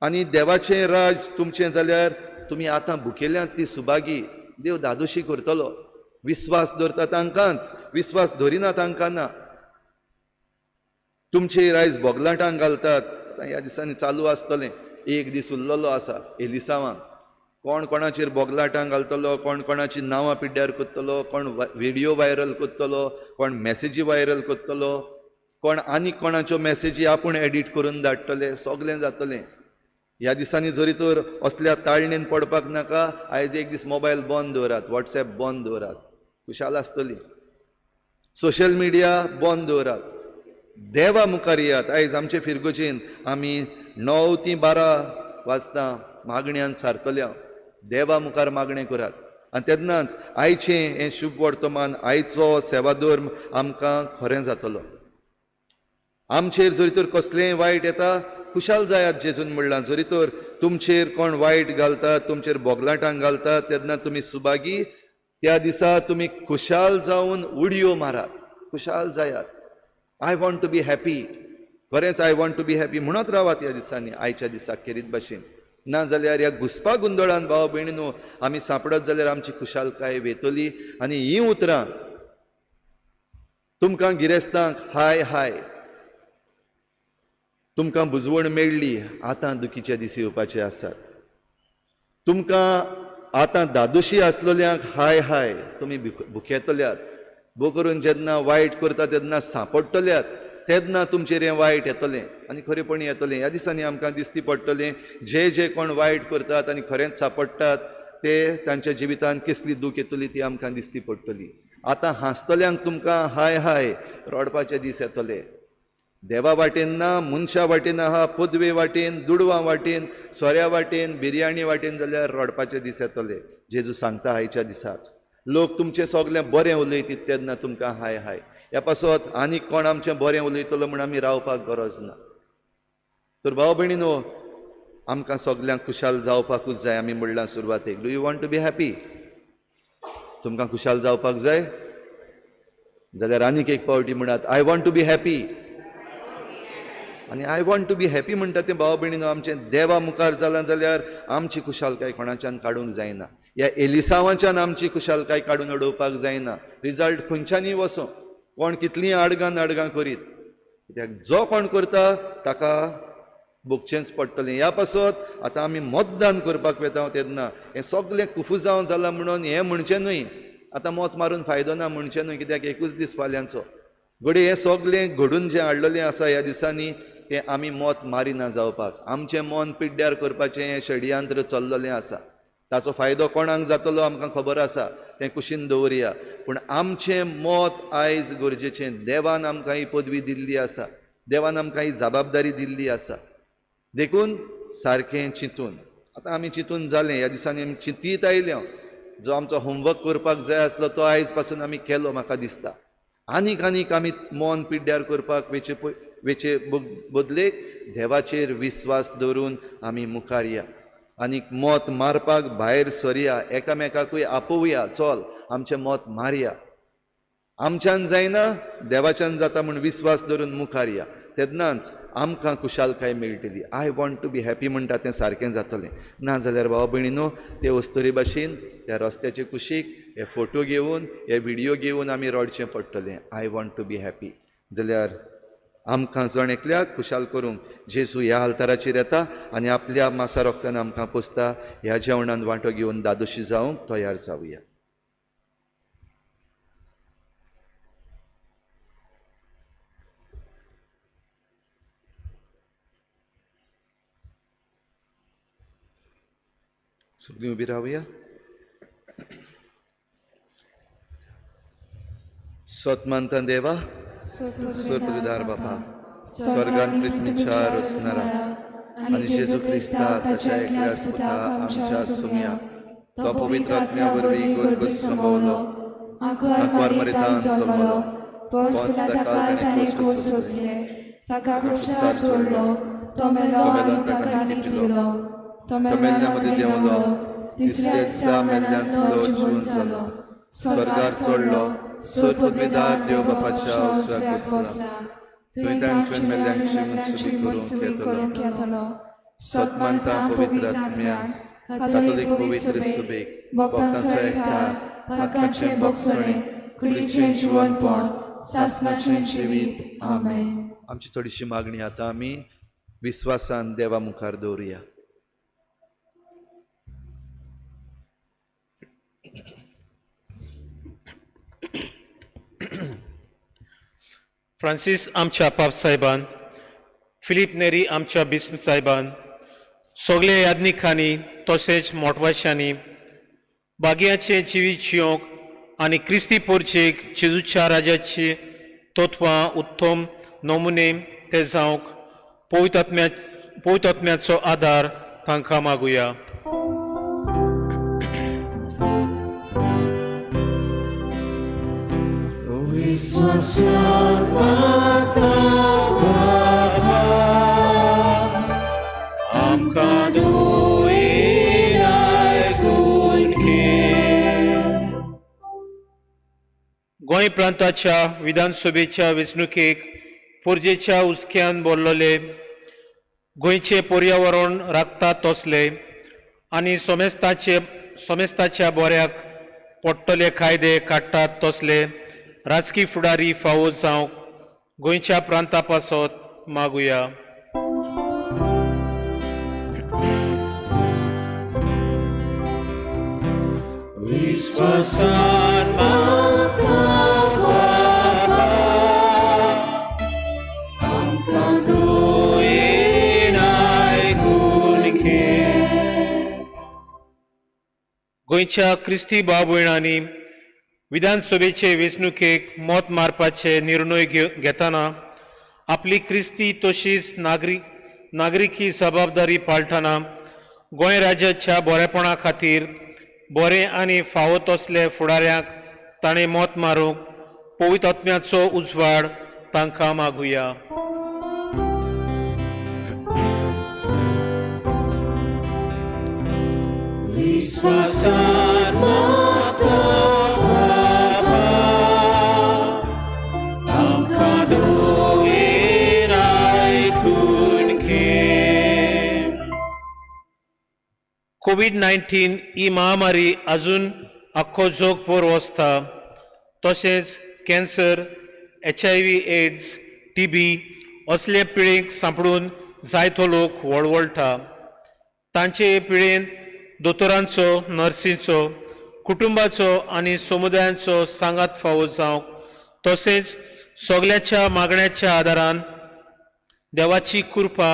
आनी देवाचें राज तुमचें जाल्यार तुमी आतां भुकेल्यांत ती सुभागी, देव धादोशी करतलो. विस्वास दवरता तांकांच, विस्वास धरिना तांकां ना. तुमचे रायज बोगलाटांक घालतात, ह्या दिसांनी चालू आसतलें. एक दीस उरलेलो आसा एलिसांवांक, कोण कोणाचेर बोगलाटांक घालतलो, कोण कोणाची नांवां पिड्ड्यार करतलो, कोण व्हिडियो व्हायरल करतलो, कोण मॅसेजी व्हायरल करतलो, कोण आनी कोणाच्यो मॅसेजी आपूण एडिट करून धाडटले, सगळें जातलें. ह्या दिसांनी जरी तर असल्या ताळणेन पडपाक नाका. आयज एक दीस मोबायल बंद दवरात, वॉट्सएप बंद दवरात, खुशाल आसतली. सोशल मिडिया बंद दवरात, देवा मुखार येयात. आयज आमचे फिरगोजेन आमी 9 ते 12 वाजता मागण्यान सारतल्या, देवा मुखार मागणें करात. आनी तेन्नाच आयचें हें शुभ वर्तमान, आयचो सेवाधर्म आमकां खरें जातलो. आमचेर जरी तर कसलेंय वायट येता खुशाल जायात जेजून म्हणलां. जरी तर तुमचेर कोण वायट घालता, तुमचेर बोगलाटांक घालता, तेन्ना तुमी सुभागी, त्या दिसा तुमी खुशाल जावन उडयो मारात, खुशाल जायात. I want to be happy, खरेंच I want to be happy म्हणत रावात ह्या दिसांनी, आयच्या दिसाक खेरीत भाशेन. ना जाल्यार ह्या घुसपा गोंदळान भाव भयणीनो आमी सांपडत जाल्यार आमची खुशालकाय वेतली. आनी हीं उतरां तुमकां गिरेस्तांक हाय हाय, तुमकां बुजवण मेळ्ळी, आतां दुखीचे दीस येवपाचे आसात. तुमकां आतां दादोशी आसलेल्यांक हाय हाय, तुमी भुकेतल्यात. भो करून जेन्ना वायट करता तेन्ना सांपडटल्यात, तेन्ना तुमचेर हें वायट येतलें आनी खरेपणी येतलें. ह्या दिसांनी आमकां दिसती पडटलें जे जे कोण वायट करतात आनी खरेंच सांपडटात ते तांच्या जिवितांत कसली दूख येतली ती आमकां दिसती पडटली. आतां हांसतल्यांक तुमकां हाय हाय, रडपाचे दीस येतले. देवा वाटेन ना, मनशा वाटेन आहा, पदवे वाटेन, दुडवां वाटेन, सोऱ्या वाटेन, बिरयाणी वाटेन जाल्यार रडपाचे दीस येतले. जेजू सांगता आयच्या दिसाक, लोक तुमचें सगळें बरें उलयतीत तेन्ना तुमकां हाय हाय. ह्या पासत आनीक कोण आमचें बरें उलयतलो म्हूण आमी रावपाक गरज ना. तर भाव भयणीनो, आमकां सगल्यांक खुशाल जावपाकूच जाय. आमी म्हणलां सुरवातेक, do you want to be happy? तुमकां खुशाल जावपाक जाय जाल्यार आनीक एक पावटी म्हणात, I want to be happy. आनी I want to be happy म्हणटा तें भाव भयणीनो आमचें देवा मुखार जालां जाल्यार आमची खुशालकाय कोणाच्यान काडूंक जायना. ह्या एलिसांवाच्यान आमची खुशालकाय काडून उडोवपाक जायना. रिजल्ट खंयच्यानूय वचों, कोण कितलीं आडगां नाडगां करीत, कित्याक जो कोण करता ताका भोगचेंच पडटलें. ह्या पासत आतां आमी मतदान करपाक वता तेन्ना हें सगळें कुफुजांव जालां म्हणून हें म्हणचें न्हय, आतां मत मारून फायदो ना म्हणचें न्हय, कित्याक एकूच दीस फाल्यांचो. घडये हें सगळें घडून जें हाडलेलें आसा ह्या दिसांनी तें आमी मत मारिना जावपाक, आमचें मन पिड्ड्यार करपाचें हें षडयंत्र चल्लेलें आसा. ताचो फायदो कोणाक जातलो आमकां खबर आसा, तें कुशीन दवरया. पूण आमचें मत आयज गरजेचें. देवान आमकां ही पदवी दिल्ली आसा, देवान आमकां ही जबाबदारी दिल्ली आसा, देखून सारकें चिंतून. आतां आमी चिंतून जालें, ह्या दिसांनी आमी चिंतीत आयल्या. जो आमचो होमवर्क करपाक जाय आसलो तो आयज पासून आमी केलो म्हाका दिसता. आनीक आनीक आमी मन पिड्ड्यार करपाक वेचे बदलेक देवाचेर विस्वास दवरून आमी मुखार या आनीक मत मारपाक भायर सरया, एकामेकाकूय आपोवया, चल आमचें मत मारया, आमच्यान जायना देवाच्यान जाता म्हूण विस्वास दवरून मुखार या, तेन्नाच आमकां खुशालकाय मेळटली. I want to be happy म्हणटा तें सारकें जातलें. ना जाल्यार भाव भयणीनो ते अस्तुरे भाशेन त्या रस्त्याचे कुशीक हे फोटो घेवन हे व्हिडियो घेवन आमी रडचें पडटलें, I want to be happy. जाल्यार आमकां जण एकल्याक खुशाल करूंक जेजू ह्या आल्ताराचेर येता आनी आपल्या मासा रोगतान आमकां पोसता. ह्या जेवणान वांटो घेवन दादोशी जावंक तयार जावया. सगळीं उबी रावया. सत मानता देवा, सर्वदार बापा, स्वर्गान पृथ्वीच्या रचणारा आनी जेजू क्रिस्ता ताच्या एकल्याच पुता आमच्या सुम्या, तो पवित्र आत्म्या वरवीं गर्भ संभवलो, आंकवार मरितान जल्मलो, पोंस पिलाताकाल ताणें खोस सोंसले, ताका क्रुसार चडलो, तो मेलो आनी ताका लिपलो, तो मेल्ल्या मदीं देंवलो, तिसऱ्या दिसा मेल्ल्यांतलो जिवून जालो, स्वर्गार चडलो, सर्वपदवीदार देव बापाच्या उजव्याक बसला, थंय तांच्यान मेल्ल्यांची मनसुबी करूंक येतलो. सत मानता पवित्र आत्म्याक, कातोलीक पवित्र सुबेक, भक्तांचो एकठार, पातकांचें भोगसणें, कुडीचें जिवनपण, सासणाचें जिवीत. आमेन. आमची थोडीशी मागणी आतां आमी विस्वासान देवा मुखार दवरुया. फ्रांसीस आमच्या पाप साहेबान, फिलीप नेरी आमच्या बिस्म साहेबान, सगळे याज्ञिकांनी तशेंच मोटवाशांनी बागयाचें जिवीत जियोंक आनी क्रिस्ती पोरचेक जेजूच्या राजाची तत्वां उत्तम नमुने ते जावंक पवित्र आत्म्याचो आदार तांकां मागुया. विश्वासान माता बापा, आमकां दुयेन आयकून घे. गोंय प्रांताच्या विधानसभेच्या वेंचणुकेक पोरजेच्या हुस्क्यान बोल्लोले गोंयचें पर्यावरण राखता तसले आनी सोमेस्ताच्या बऱ्याक पडटले कायदे काडटात तसले राजकी फुडारी फावो जावंक गोंयच्या प्रांता पासत मागुया. विश्वासान माता बापा, आमकां दुयेन आयकून घे. गोंयच्या क्रिस्ती भाव भयणांनी विधानसभेचे वेंचणुकेक मत मारपाचे निर्णय घेतना आपली क्रिस्ती तशीच नागरिकी जबाबदारी पाळटना गोंय राज्याच्या बरेपणा खातीर बरें आनी फावो तसले फुडाऱ्यांक ताणें मत मारूंक पवित्र आत्म्याचो उजवाड तांकां मागुया. विश्वासान मागता बाबा आमकां दुयेन आयकून घे. कोवीड 19 ही महामारी अजून आख्खो जगभर वचता. तशेंच cancer, HIV AIDS, TB असले पिळेक सांपडून जायतो लोक वळवळटा. तांचे हे पिळेन दोतोरांचो, नर्सींचो, कुटुंबाचो आनी समुदायांचो सांगात फावो जावंक, तशेंच सगल्याच्या मागण्याच्या आदारान देवाची कृपा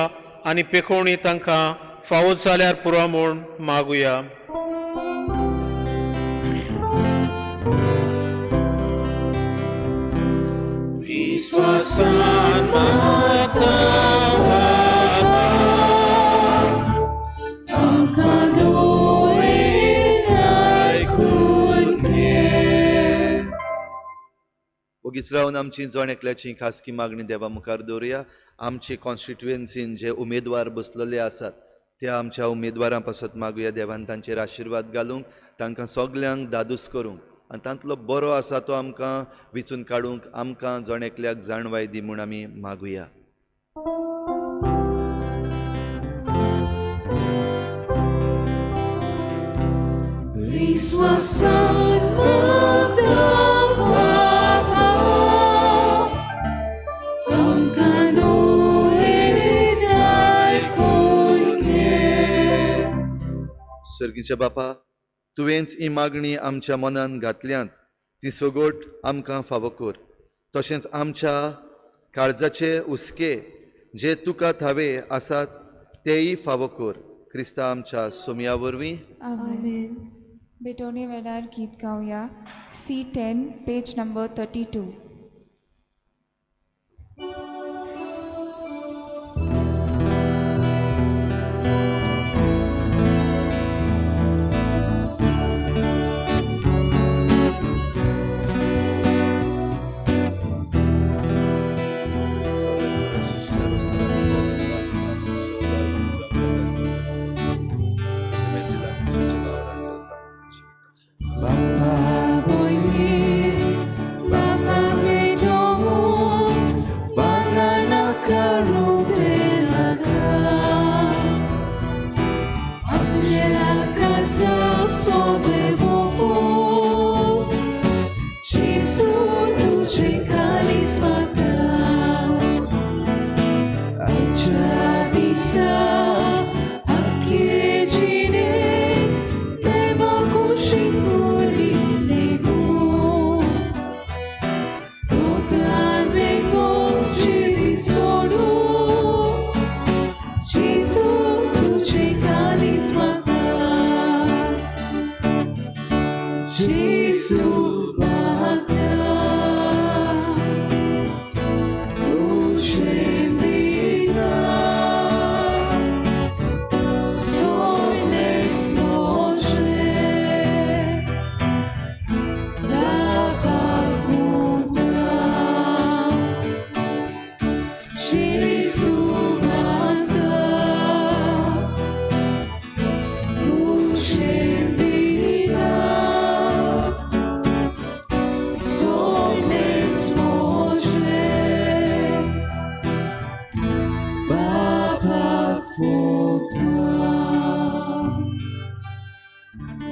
आनी पेखोवणी तांकां फावो जाल्यार पुरो म्हूण मागुया. विश्वासान मागता बाबा आमकां दुयेन आयकून घे. ओगीच रावन आमची जण एकल्याची खासगी मागणी देवा मुखार दवरुया. आमचे कॉन्स्टिट्युएन्सीन जे उमेदवार बसलेले आसात त्या आमच्या उमेदवारां पासत मागुया देवान तांचेर आशिर्वाद घालूंक, तांकां सगल्यांक दादूस करूंक आनी तांतलो बरो आसा तो आमकां विचून काडूंक आमकां जण एकल्याक जाणवाय दी म्हूण आमी मागुया. विश्वासान मागता बाबा आमकां दुयेन आयकून घे. सर्गीच्या बापा, तुवेंच ही मागणी आमच्या मनान घातल्यांत ती सगोट आमकां फावो कर. तशेंच आमच्या काळजाचे हुस्के जे तुका थावे आसात तेय फावो कर. क्रिस्ता आमच्या सोमया वरवीं. आमेन. भेटवणे वेळार गीत गावया C10 page number 32. Baba me domo, bangana karubenaka. Angela canza sovevopo, Gesù duce carismata. Aicha disa akejine, tema kushikuris lego. Tocan vengo civizolu, Gesù duce carismata. Gesù magda, uscendita, soles Moshe, Gesù magda, uscendita, soles Moshe, Baba Fota.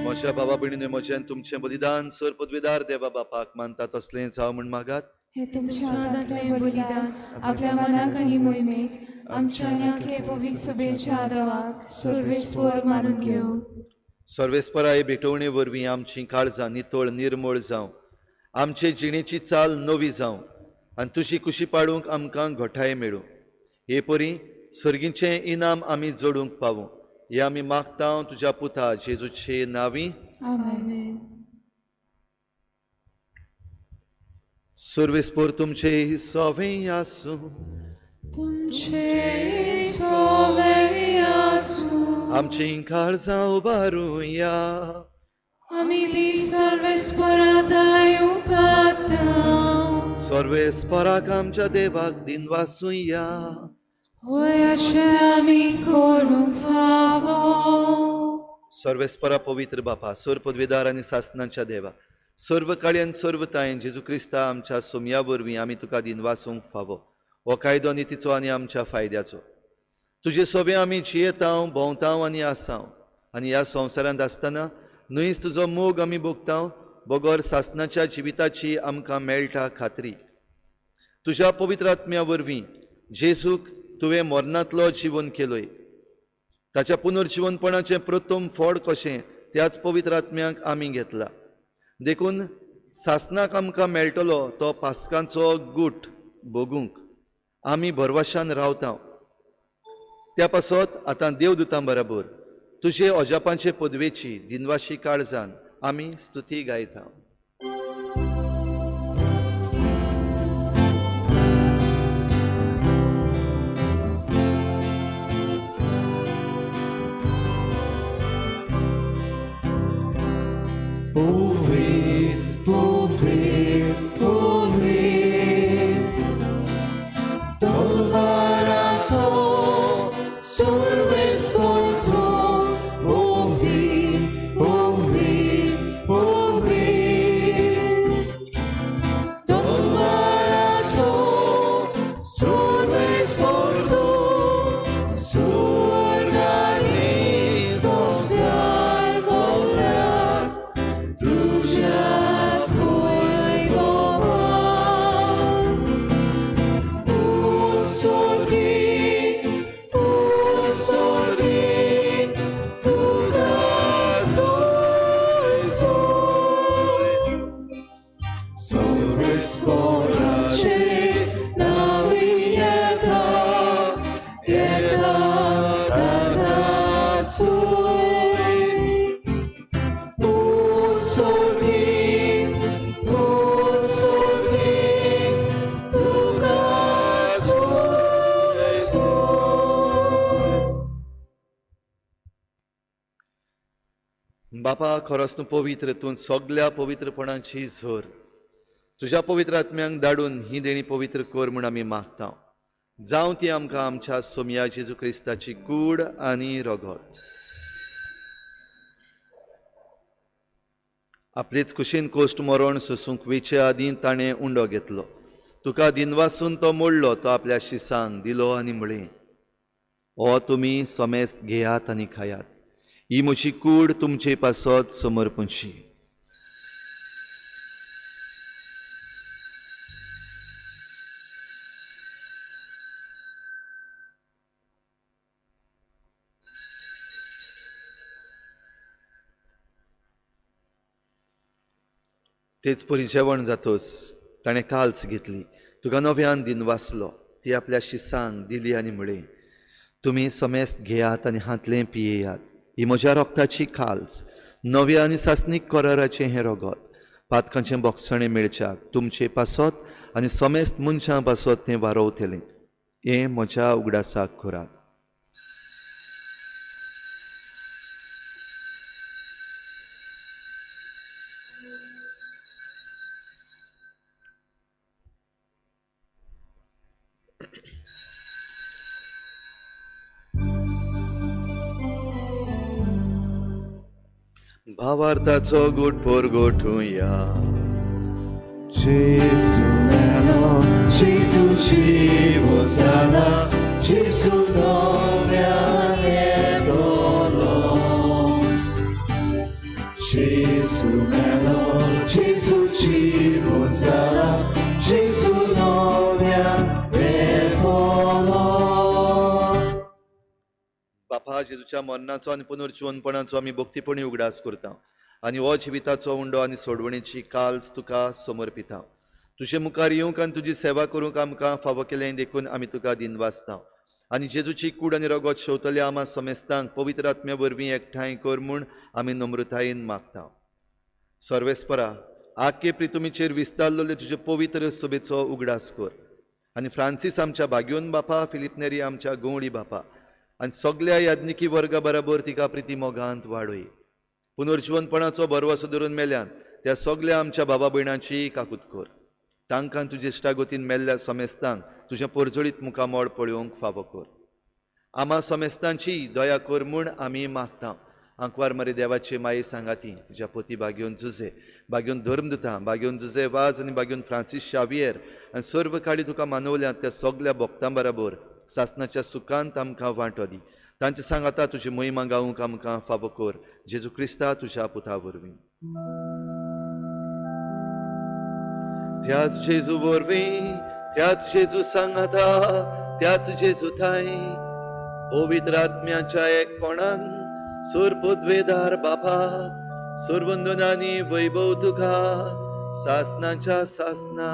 म्हज्या बाबा भयणीन म्हज्यान तुमचें बलिदान सर पदवीदार देवा बापाक मानता तसलेंच हांव म्हूण मागात. हे तुमच्या हातांतलें बलिदान आपल्या मनाक आनी मोहिमेक आमच्या आनी आखे पवित्र सुबेच्या आदावाक सर्वेस्पर मानून घेवं. सर्वेस्परा हे भेटवणे वरवीं आमचीं काळजां नितळ निर्मळ जावं, आमचे जिणेची चाल नवी जावं आनी तुजी कुशी पाडूंक आमकां घटाय मेळूं. हे परी सर्गीचें इनाम आमी जोडूंक पावूं हें आमी मागता तुज्या पुता जेजूचे नांवी. आमेन. सर्वेस्पर तुमचे सवें आसूं. तुमचे सोवे आसूं. आमचीं काळजां उबारुया. आमी ती सर्वेस्परादाय उपाता. सर्वेस्पराक आमच्या देवाक दिनवासुया. होय अशें आमी करूंक फावो. सर्वेस्परा पवित्र बापा, सर्व पदवेदार आनी सासनाच्या देवा, सर्व काळयान सर्व तायन जेजू क्रिस्ता आमच्या सोमया वरवीं आमी तुका दिनवासूंक फावो. हो कायदो नितीचो आनी आमच्या फायद्याचो. तुजे सोबे आमी जियेतांव, भोंवतांव आनी आसांव आनी ह्या संवसारांत आसतना न्हयच तुजो मोग आमी भोगतांव, बगर सासनाच्या जिविताची आमकां मेळटा खात्री. तुज्या पवित्र आत्म्या वरवीं जेजूक तुवें मरणांतलो जिवन केलोय. ताच्या पुनर्जिवनपणाचें प्रथम फळ कशें त्याच पवित्र आत्म्याक आमी घेतला. देखून सासनाक आमकां मेळटलो तो पास्कांचो गूट भोगूंक आमी भरवशान रावता. त्या पासत आतां देवदूतां बराबर तुजे अजापांचे पदवेची दिनवाशी काळजान आमी स्तुती गायता. बापा, खरोच तूं पवित्र, तूं सगल्या पवित्रपणाची झर. तुज्या पवित्र आत्म्यांक धाडून ही देणी पवित्र कर म्हूण आमी मागता. जावं ती आमकां आमच्या सोमया जेजू क्रिस्ताची कूड आनी रगत. आपलेच कुशीन कोश्ट मरण सोसूंक वेचे आदीं ताणें उंडो घेतलो. तुका दिनवासून तो मोडलो, तो आपल्या शिसांक दिलो आनी म्हळें, हो तुमी समेस्त घेयात आनी खायात, ही म्हजी कूड तुमचे पासत समर्पणची. तेच परी जेवण जातोच ताणें काल्स घेतली, तुका नव्यान दिनवासलो, ती आपल्या शिसांक दिली आनी म्हळें, तुमी समेस्त घेयात आनी हांतलें पियेयात, ही म्हज्या रोगताची खाल्स, नव्या आनी सासणीक कराराचें हें रगत, पातकांचें बोगसणें मेळच्याक तुमचे पासत आनी समेस्त मनशां पासत तें वारोवतलें. हें म्हज्या उगडासाक करात. भावार्थाचो गोट पोरगोठुया. Gesù melo, Gesù cibo sala, Gesù nove etolo. Gesù melo, Gesù cibo sala, Gesù nove etolo. बापा, जेजूच्या मरणाचो आनी पुनर्जिवनपणाचो आमी भक्तीपणी उगडास करता आनी हो जिविताचो उंडो आनी सोडवणेची काल्स तुका समर्पिता. तुजे मुखार येवंक आनी तुजी सेवा करूंक आमकां फावो केलें देखून आमी तुका दिनवासता. आनी जेजूची कूड आनी रगत शेवतल्या आमा समेस्तांक पवित्र आत्म्या वरवीं एकठांय कर म्हूण आमी नम्रतायेन मागता. सर्वेस्परा, आखे प्रितुमीचेर विस्तारलेले तुजे पवित्र सभेचो उगडास कर आनी फ्रांसीस आमच्या भाग्योन बापा, फिलीप नेरी आमच्या गवळी बापा आनी सगल्या याज्ञिकी वर्गा बराबर तिका प्रिती मोगांत वाडय. पुनर्जिवनपणाचो भरवसो धरून मेल्यान त्या सगल्या आमच्या बाबा भयणांची काकूत कर. तांकां तुजे इश्टागतीन मेल्ल्या समेस्तांक तुजें परजळीत मुखामळ पळोवंक फावो कर. आमा समेस्तांची दया कर म्हूण आमी मागता. आंकवार मरे देवाचे माये सांगाती तिच्या पोती बागेवन जुजे, बागेवन धर्मदुतां, बागेवन जुजे वाज आनी बागेवन फ्रांसीस शावियर आनी सर्व काळी तुका मानवल्यात त्या सगल्या भक्तां बराबर सासनाच्या सुखांत आमकां वांटो दी. तांचे सांगाता तुजी महिमा गावूंक आमकां फावो कर, जेजू क्रिस्ता तुज्या पुता वरवीं. त्याच जेजू वरवीं, त्याच जेजू सांगाता, त्याच जेजू थांय पवित्र आत्म्याच्या एकपणान सुर पदवेदार बापा सुरवंदनानी वैभव तुका सासनाच्या सासना.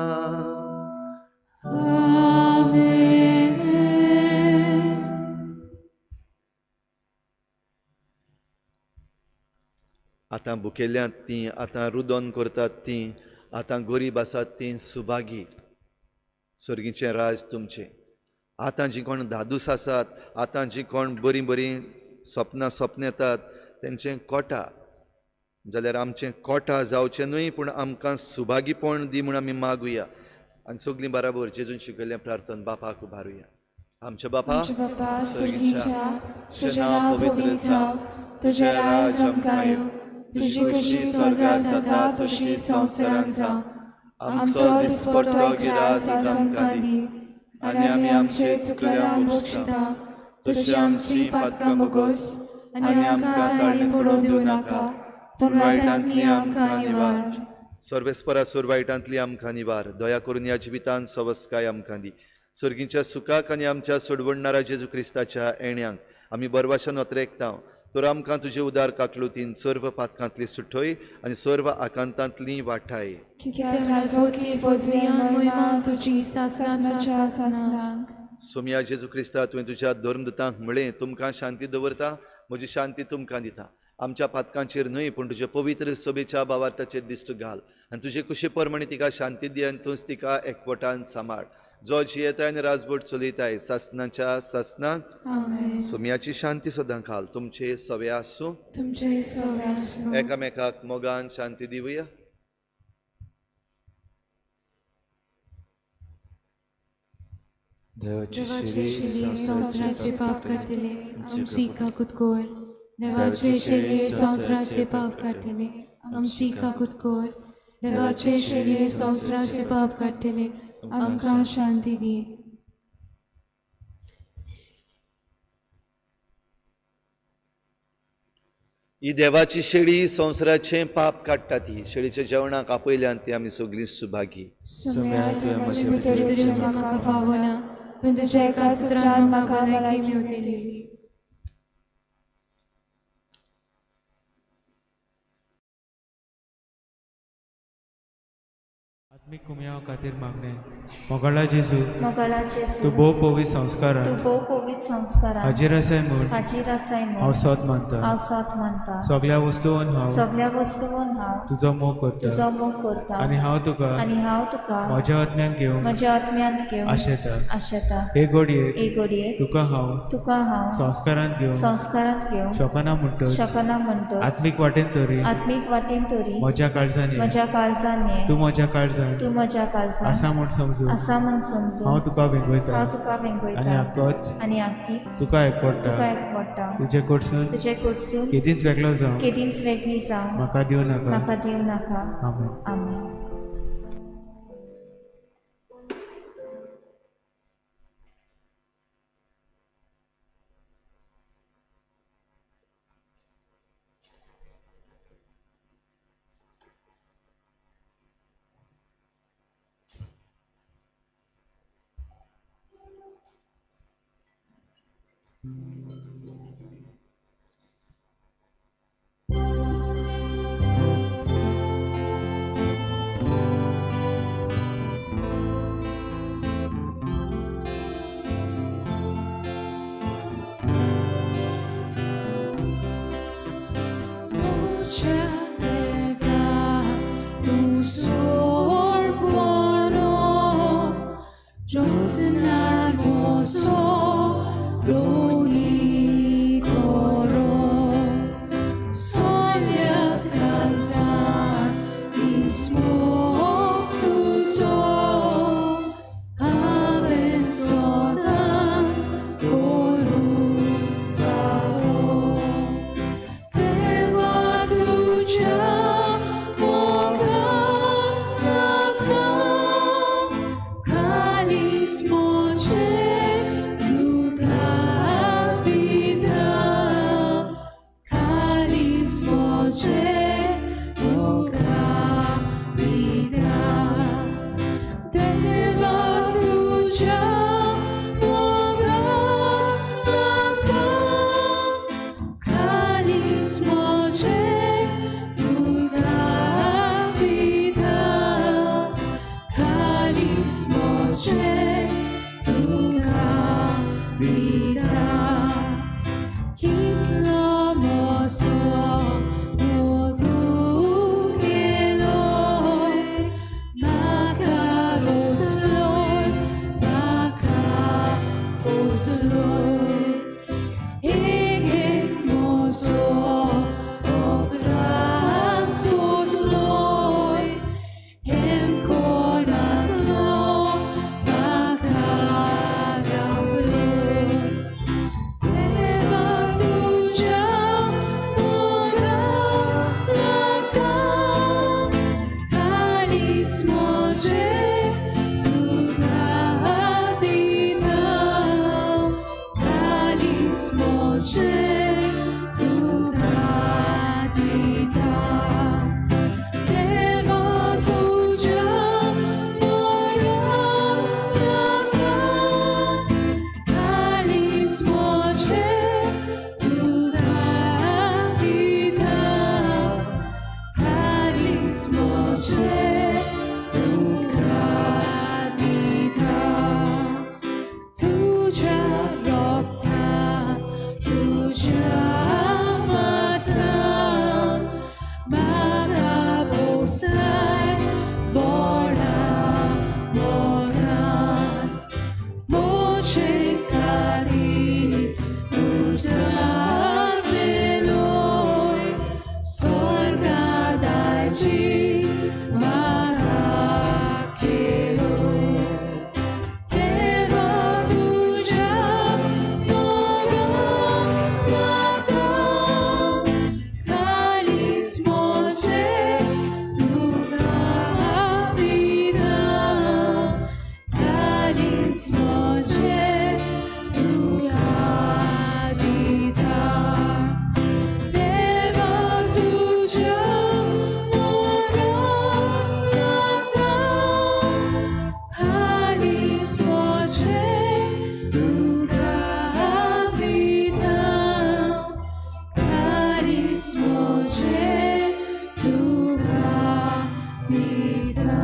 आमेन. आतां भुकेल्यांत तीं, आतां रुदन करतात तीं, आतां गरीब आसात तीं सुभागी, सर्गीचें राज तुमचें. आतां जीं कोण धादूस आसात, आतां जीं कोण बरीं बरीं सपनां सपनेतात तेंचें कोटा, जाल्यार आमचें कोटा जावचें न्हय पूण आमकां सुभागीपण दी म्हूण आमी मागुया. आनी सगलीं बराबर जेजून शिकयल्लें प्रार्थन बापाक उबारुया. आमच्या बापा सर्गीच्या, तुजें नांव पवित्र जावं, तुजें राज आमकां येवं, तुजी कशी स्वर्गात जाता तशी संवसारांत जावं. आमचो दिसपट्टो गिरास आज आमकां दी आनी आमी आमचे चुकल्यांक बक्षिता तशी आमची पातकां भोगोस आनी आमकां ताळणी पडोवंक दिवं नाका, पूण वायटांतली आमकां निवार. सर्वेस्परा सोर वायटांतली आमकां निवार, दया करून ह्या जिवितांत सवस्काय आमकां दी. सर्गीच्या सुखाक आनी आमच्या सोडवणणारा जेजू क्रिस्ताच्या येण्यांक आमी बरवाशान अत्रेकता, तर आमकां तुजे उदार काकलुतीन सर्व पातकांतली सुठय आनी सर्व आकांतांतली वाठाय. कित्याक राजवटली पदवी आनी महिमा तुजी सासनाच्या सासनाक. सोमया जेजू क्रिस्ता, तुवें तुज्या धर्मदुतांक म्हळें, तुमकां शांती दवरता, म्हजी शांती तुमकां दिता. आमच्या पातकांचेर न्हय पूण तुजे पवित्र सभेच्या भावार्थाचेर दिश्ट घाल आनी तुजे कुशे प्रमाणे तिका शांती दी आनी तूंच तिका एकवटान सांबाळ, जो जियेताय आनी राजवट चलयताय सासनाच्या सासनाक. आमेन. सोमयाची शांती सदां खाल तुमचे सवे आसूं, तुमचे सवे आसूं. एकामेकाक मोगान शांती दिवया. देवाची देवाचे शिरी शिरी संवसाराचे संवसाराचे पाप पाप काडटले, आमची आमची काकूत कर. देवाचे शेळये संवसाराचे पाप काडटले, आमची काकूत कर. देवाचे शेळये संवसाराचे पाप काडटले, आमकां शांती दी. ही देवाची शेळी संवसाराचें पाप काडटा ती शेळीच्या जेवणाक आपयल्यान ती आमी सगळीं सुभागी. सोम्या, तुवें म्हजे भितर येवचें म्हाका फावना, पूण तुज्या एकाच उतरान म्हाका भलायकी मेवतली. आत्मीक कुमयाव खातीर मागणें. मोगाळा जेजू, मोगाळा जेजू, तूं भोव पवित्र संस्कारान तूं भोव पवित्र संस्कारान हाजीर आसाय म्हूण हाजीर आसाय हांव म्हूण सोद मानता. हांव सोद मानता. सगल्या वस्तून हांव सगल्या वस्तून हांव तुजो मोग करता तुजो मोग करता आनी हांव तुका आनी हांव तुका म्हज्या आत्म्यान घेवंक म्हज्या आत्म्यांत घेवन आशेता. आशेता. हे घडयेक हे घडयेक तुका हांव तुका हांव संस्कारांत घेवंक संस्कारांत घेवंक शकना म्हणटच शकना म्हणटच आत्मीक वाटेन तरी आत्मीक वाटेन तरी म्हज्या काळजान ये. म्हज्या काळजान ये. तूं म्हज्या काळजान तूं म्हज्या काळजान आसा म्हूण समजून आसा म्हूण समजून हांव तुका वेंगयता हांव तुका आनी वेंगयता आकच आनी आकीच तुका एकवटा. तुका एकवटा. तुजे कडसून तुजे कडसून केदींच वेगळो जावं केदींच वेगळी जावं म्हाका दिवं नाका. म्हाका दिवं नाका. आमेन. आमेन. Hermoso, lo दिता.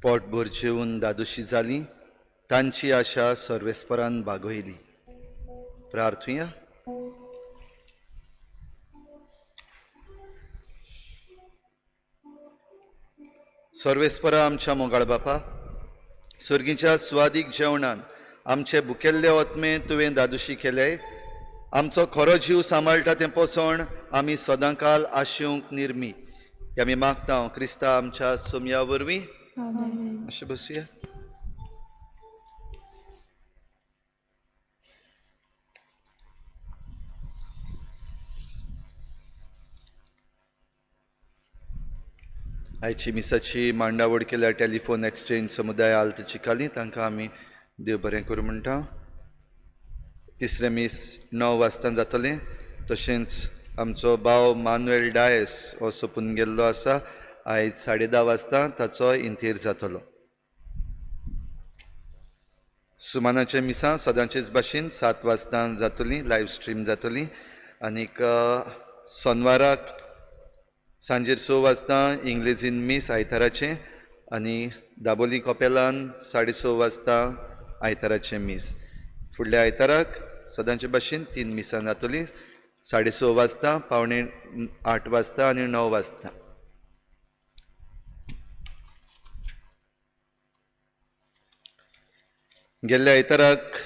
पोटभर जेवन दादोशी जाली, तांची आशा सर्वेस्परान बागयली. प्रार्थुया. सर्वेस्परा आमच्या मोगाळ बापा, सर्गीच्या स्वादीक जेवणान आमचे भुकेल्ले ओतमे तुवें दादोशी केले. आमचो खरो जीव सांबाळटा तें पोसण आमी सदांकाल आशेवंक निर्मी. आमी मागता क्रिस्ता आमच्या सोमया वरवीं. आमेन. अशें बसुया. आयची मिसाची मांडावळ केल्या टेलिफोन एक्सचेंज समुदाय आल्त चिकाली, तांकां आमी देव बरें करूं म्हणटा. तिसरें मीस 9 वाजता जातलें. तशेंच आमचो भाव मानुएल डायस हो सोंपून गेल्लो आसा. आयज 10:30 वाजता ताचो इंतेर जातलो. सुमानाचें मिसां सदांचेच भाशेन 7 वाजता जातली, लायव्ह स्ट्रीम जातली. आनीक सोनवाराक सांजेर 6 वाजता इंग्लेजीन मीस आयताराचें, आनी दाबोली कपेलान 6:30 वाजता आयताराचें मीस. फुडल्या आयताराक सदांचे भाशेन 3 मिसां जातलीं, 6:30 वाजता, 7:45 वाजता आनी 9 वाजता. गेल्ल्या आयताराक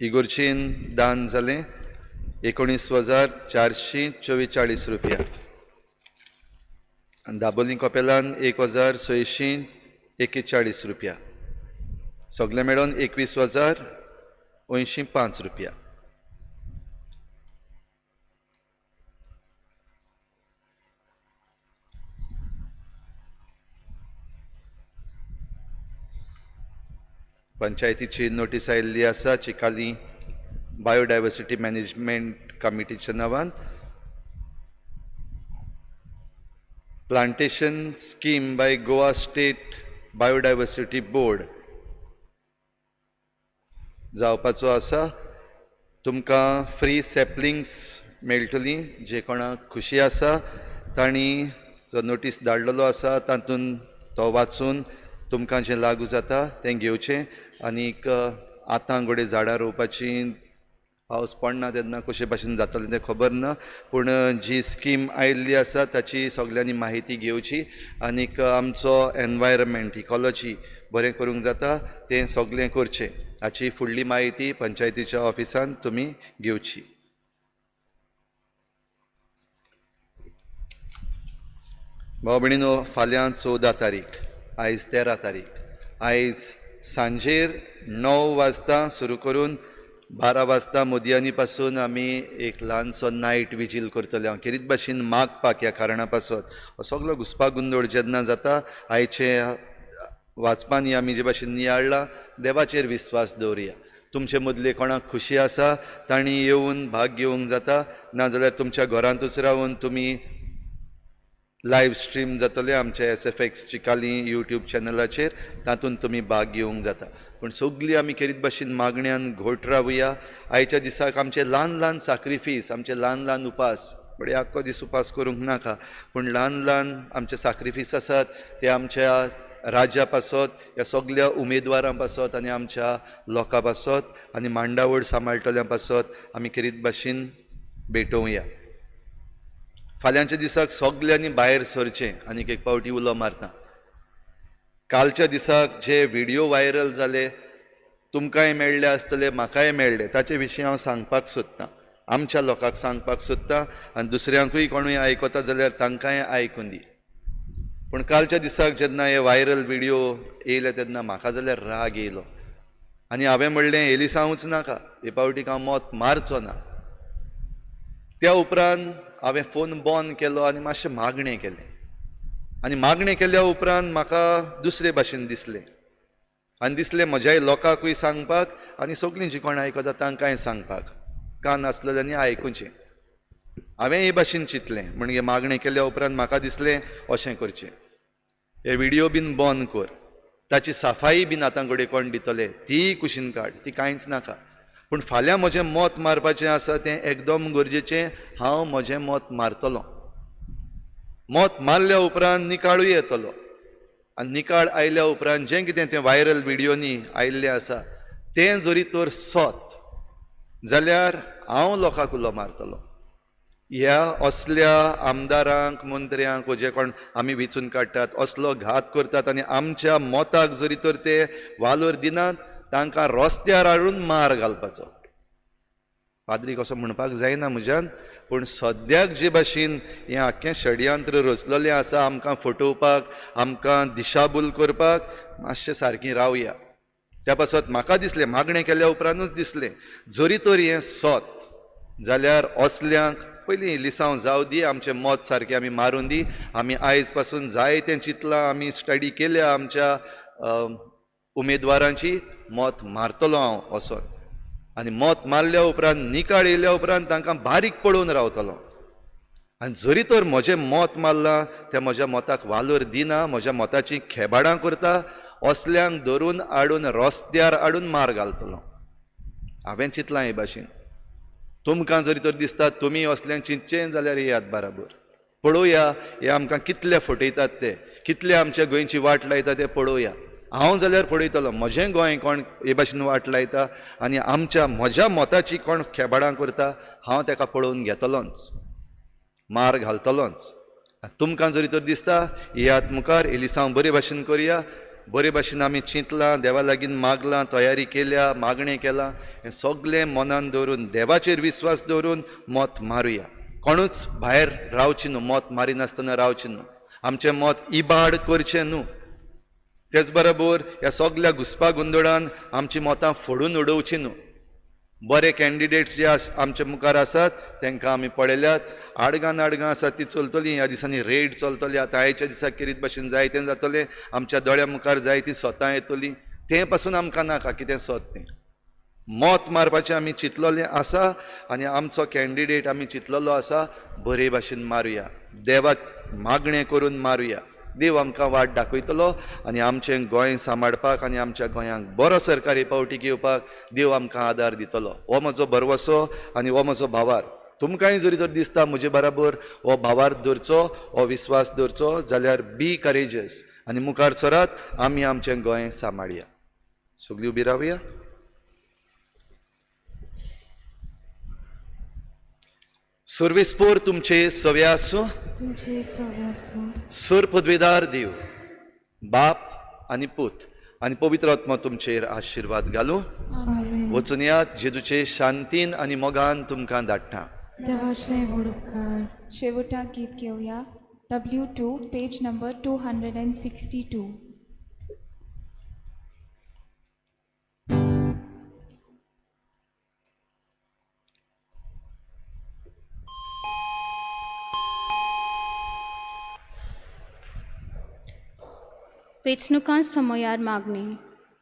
इगोर्चीन दान जालें 19,444 रुपया. आनी दाबोली कपेलान 1,641 रुपया. सगळें मेळोन 21,085 रुपया. पंचायतीची नोटीस आयिल्ली आसा चिकाली बायोडायवर्सिटी मॅनेजमेंट कमिटीच्या नांवान plantation scheme by Goa state biodiversity board जावपाचो आसा. तुमकां फ्री सॅपलिंग्स मेळटली. जे कोणाक खुशी आसा तांणी जो नोटीस धाडलेलो आसा तातूंत तो वाचून तुमकां जें लागू जाता तें घेवचें. आनीक आतां घडये झाडां रोवपाची पावस पडना तेन्ना कशे भाशेन जातलें तें खबर ना, पूण जी स्कीम आयिल्ली आसा ताची सगल्यांनी म्हायती घेवची आनीक आमचो एनवायरमेंट इकॉलॉजी बरें करूंक जाता तें सगलें करचें. हाची फुडली म्हायती पंचायतीच्या ऑफिसान तुमी घेवची. भाव भयणीनो, फाल्यां 14 तारीख, आयज 13 तारीख, आयज सांजेर 9 वाजता सुरू करून 12 वाजता मोदयांनी पासून आमी एक ल्हानसो नायट विजील करतले. हांव खेरीत भाशेन मागपाक ह्या कारणा पासत हो सगलो घुसपा गोंदळ जेन्ना जाता आयचे वाचपांनी आमी जे भाशेन नियाळ्ळा, देवाचेर विस्वास दवरुया. तुमचे मदले कोणाक खुशी आसा तांणी येवन भाग घेवंक जाता, नाजाल्यार तुमच्या घरांतूच रावन तुमी लायव्ह स्ट्रीम जातले आमच्या SFX Chicalim YouTube चॅनलाचेर, तातूंत तुमी भाग घेवंक जाता. पूण सगळीं आमी खेरीत भाशेन मागण्यान घोट रावया. आयच्या दिसाक आमचे ल्हान ल्हान साक्रिफीस, आमचे ल्हान ल्हान उपास, बडे आख्खो दीस उपास करूंक नाका, पूण ल्हान ल्हान आमचे साक्रिफीस आसात ते आमच्या राज्या पासत, ह्या सगल्या उमेदवारां पासत आनी आमच्या लोकां पासत आनी मांडावळ सांबाळटल्या पासत आमी खेरीत भाशेन भेटोवया. फाल्यांच्या दिसाक सगल्यांनी भायर सरचें. आनीक एक पावटी उलो मारता, कालच्या दिसाक जे व्हिडियो व्हायरल जाले तुमकांय मेळ्ळे आसतले, म्हाकाय मेळ्ळे, ताचे विशीं हांव सांगपाक सोदतां, आमच्या लोकांक सांगपाक सोदतां आनी दुसऱ्यांकूय कोणूय आयकता जाल्यार तांकांय आयकून दी. पूण कालच्या दिसाक जेन्ना हे व्हायरल व्हिडियो येयले तेन्ना म्हाका जाल्यार राग येयलो आनी हांवें म्हणलें एलिसांवूच नाका, हे पावटीक हांव मत मारचो ना. त्या उपरांत हांवें फोन बंद केलो आनी मातशें मागणें केलें आनी मागणें केल्या उपरांत म्हाका दुसरे भाशेन दिसलें आनी दिसलें म्हज्याय लोकांकूय सांगपाक आनी सगळीं जीं कोण आयकता तांकांय सांगपाक, कान आसलेल्यांनी आयकुचें. हांवें हे भाशेन चिंतलें म्हणजे मागणें केल्या उपरांत म्हाका दिसलें अशें करचें, हे व्हिडियो बीन बंद कर, ताची सफाई बीन आतां कडेन कोण दितले तीय कुशीन काड, ती कांयच नाका. पूण फाल्यां म्हजें मत मारपाचें आसा तें एकदम गरजेचें, हांव म्हजें मत मारतलो. मत मारल्या उपरांत निकाळूय येतलो आनी निकाळ आयल्या उपरांत जें कितें तें व्हायरल व्हिडियोनी आयिल्लें आसा तें जरी तर सत जाल्यार हांव लोकांक उलो मारतलो. ह्या असल्या आमदारांक मंत्र्यांक जे कोण आमी वेंचून काडटात असलो घात करतात आनी आमच्या मताक जरी तर ते वालोर दिनात तांकां रस्त्यार हाडून मार घालपाचो. पाद्रीक असो म्हणपाक जायना म्हज्यान, पूण सद्याक जे भाशेन हें आख्खें षडयंत्र रचलेलें आसा आमकां फटोवपाक, आमकां दिशाभूल करपाक, मातशें सारकीं रावया. त्या पासत म्हाका दिसलें मागणें केल्या उपरांतूच दिसलें जरी तर हें सत जाल्यार असल्यांक पयलीं लिसांव जावं दी, आमचें मत सारकें आमी मारून दी. आमी आयज पासून जायतें चिंतलां, आमी स्टडी केल्या आमच्या उमेदवारांची, मत मारतलो हांव वचोन आनी मत मारल्या उपरांत निकाळ येयल्या उपरांत तांकां बारीक पळोवन रावतलो. आनी जरी तर म्हजें मत मारलां त्या म्हज्या मताक वालोर दिना, म्हज्या मताची खेबाडां करता, असल्यांक धरून हाडून रस्त्यार हाडून मार घालतलो. हांवें चिंतलां हे भाशेन. तुमकां जरी तर दिसता तुमी असल्यांक चिंतचें जाल्यार येयात बराबर, पळोवया हे आमकां कितले फटयतात ते, कितले आमच्या गोंयची वाट लायता ते पळोवया. हांव जाल्यार पळयतलो म्हजें गोंय कोण हे भाशेन वाट लायता आनी आमच्या म्हज्या मताची कोण खेबाडां करता, हांव ताका पळोवन घेतलोच, मार घालतलोच. तुमकां जरी तर दिसता येयात मुखार, एलिसांव बरे भाशेन करया, बरे भाशेन आमी चिंतलां, देवा लागीं मागलां, तयारी केल्या, मागणें केलां, हें सगळें मनान दवरून देवाचेर विस्वास दवरून मत मारुया. कोणूच भायर रावचें न्हू, मत मारिनासतना रावचें न्हू, आमचें मत इबाड करचें न्हू. तेच बरोबर ह्या सगळ्या घुसपा गोंदळान आमचीं मतां फोडून उडोवचीं न्हू. बरे कॅन्डिडेट्स जे आमचे मुखार आसात तांकां आमी पळयल्यात, आडगां नाडगां आसात ती चलतली, ह्या दिसांनी रेड चलतली. आतां आयच्या दिसाक खेरीत भाशेन जायतें जातलें, आमच्या दोळ्या मुखार जायतीं सतां येतलीं, तें पासून आमकां नाका कितें सत तें. मत मारपाचें आमी चिंतलेलें आसा आनी आमचो कॅन्डिडेट आमी चिंतलेलो आसा, बरे भाशेन मारुया, देवाक मागणें करून मारुया. देव आमकां वाट दाखयतलो आनी आमचें गोंय सांबाळपाक आनी आमच्या गोंयांक बरो सरकारी पावटी घेवपाक देव आमकां आदार दितलो. हो म्हजो भरवसो आनी हो म्हजो भावार. तुमकांय जरी तर दिसता म्हजे बराबर हो भावार धरचो, हो विस्वास धरचो जाल्यार बी करेजस आनी मुखार सरात, आमी आमचें गोंय सांबाळया. सगळीं उबी रावया. सुर्वेस्पोर तुमचे सवे आसूं, तुमचे सवे आसूं. सुर पदवेदार देव बाप आनी पूत आनी पवित्र आत्मा तुमचेर आशिर्वाद घालूं. वचून यात, जेजूचे शांतीन आनी मोगान तुमकां धाडटा. देवाचे व्हड उपकार. शेवटाक गीत घेवया. W2 page number 262. वेंचणुकां समयार मागणी.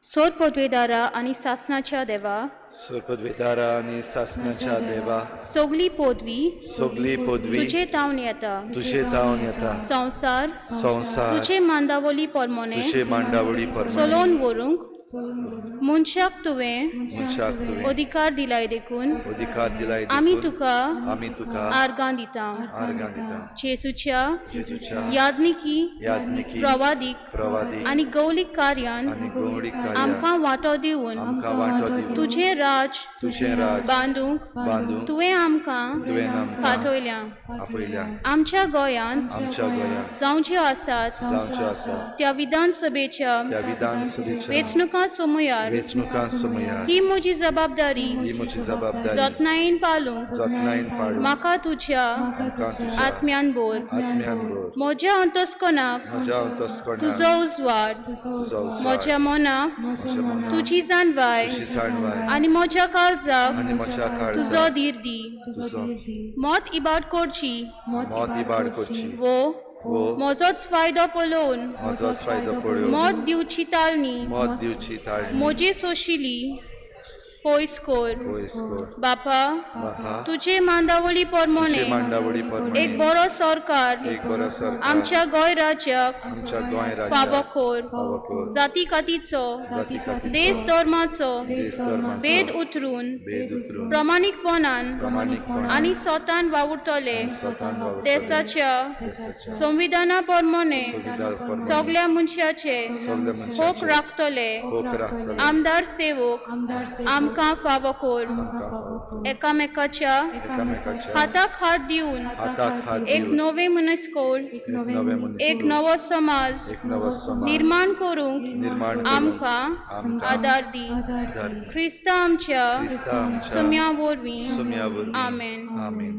सोर पदवेदारा आनी सासनाच्या देवा, सोर पदवेदारा आनी सासनाच्या देवा, सगली पदवी सगली पदवी तुजे तावन येता, तुजे तावन येता, संवसार संवसार तुजे मांडावली परमोणे तुजे मांडावळी परमोणे चलोवन व्हरूंक मनशाक तुवें मनशाक तुवें अधिकार दिलाय देखून अधिकार दिलाय आमी देखून तुका आमी तुका आर्गां दिता. आर्गां दिता. जेजूच्या जेजूच्या याज्ञिकी, याज्ञिकी, प्रवादीक प्रवादीक आनी गौलीक कार्यान आनी गौडीक कार्यान आमकां वांटो दिवन आमकां वांटो दिवन तुजें राज तुजें राज बांदूंक बांदूंक तुवें आमकां तुवें आमकां पाठयल्या. आपयल्या. आमच्या गोंयांत आमच्या गोंयांत जावच्यो आसात जावच्यो आसा त्या विधानसभेच्या त्या विधानसभेच्या वेंचणुकां समयार वेंचणुकां समयार ही म्हजी जबाबदारी ही म्हजी जबाबदारी जतनायेन पालूंक जतनायेन पाळूंक म्हाका तुज्या म्हाका तुज्या आत्म्यान भर. आत्म्यान भर. म्हज्या अंतस्कनाक म्हज्या अंतस्करणाक तुजो उजवाड, तुजो उजवाड, म्हज्या मनाक म्हज्या मनाक तुजी जाणवाय तुजी जाणवाय आनी म्हज्या काळजाक आनी म्हज्या तुजो काळजाक धीर दी. तुजो मत इबाड करची मत इबाड करची वो वो म्हजोच फायदो पळोवन म्हजोच फायदो पळोवन मत दिवची ताळणी मत दिवची ताळणी म्हजी सोशिली पयस कर. पयस कर. बापा, बापा, तुजे मांडावळी प्रमाणे तुजे मांडावळी प्रमाणे एक बरो सरकार एक बरो सरकार आमच्या गोंय राज्याक आमच्या गोंय फावो राज्याक कर. फावो कर. जाती कातीचो, जाती कातीचो, देश धर्माचो देश धर्माचो भेद उतरून भेद उतरून प्रामाणीकपणान प्रामाणीकपणान आनी स्वतान वावुरतले स्वतान वावुरतले देशाच्या देशाच्या संविधाना प्रमाणे संविधाना प्रमाणे सगल्या मनशाचे सगल्या हक मनशाचे राखतले हक राखतले आमदार सेवक आमकां फावो कर. आमकां फावो कर. एकामेकाच्या एकामेकाच्या हाताक हात दिवन हाताक हात एक दिवन नवें मनीसकोळ, एक नवें मनीस एक नवो समाज एक नवो समाज निर्माण करूंक निर्माण करूंक आमकां आमकां आदार दी. आदार दी. क्रिस्ता आमच्या क्रिस्ता आमच्या सुम्या वरवीं. सुम्या वरवीं. आमेन. आमेन.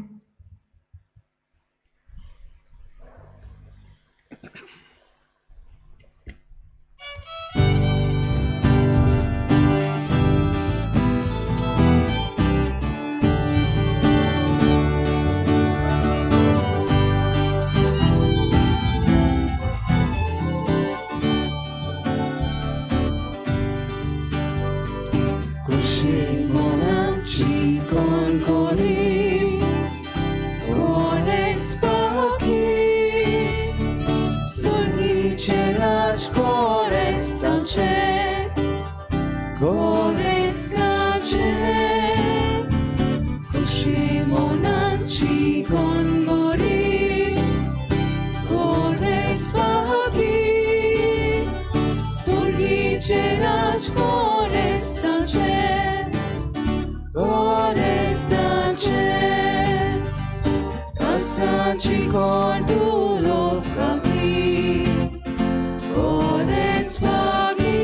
Kushi monanchi con cori, con spacchi, sogni c'era core stance, core stance. Kushi monanchi con cori, core spacchi, sogni c'era core stance. Corestace, Castaci con duro capri, Corez paghi,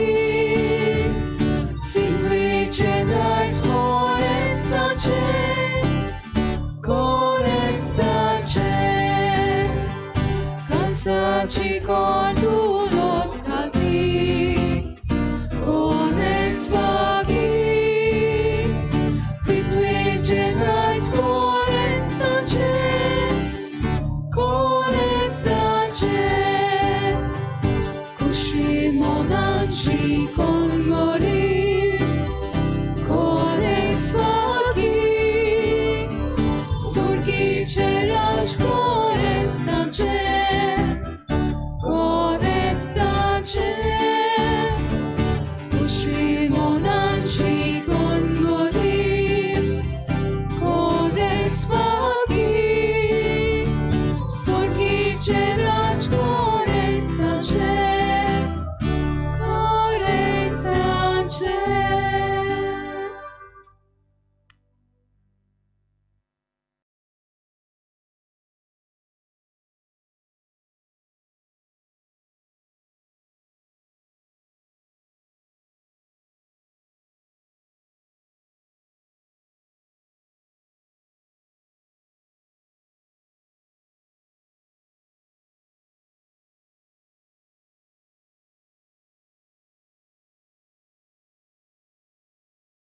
Fituice dais corestace, Corestace, Castaci con duro capri, Corez paghi, Prithvi dais corestace, corestace, Kushi monanchi.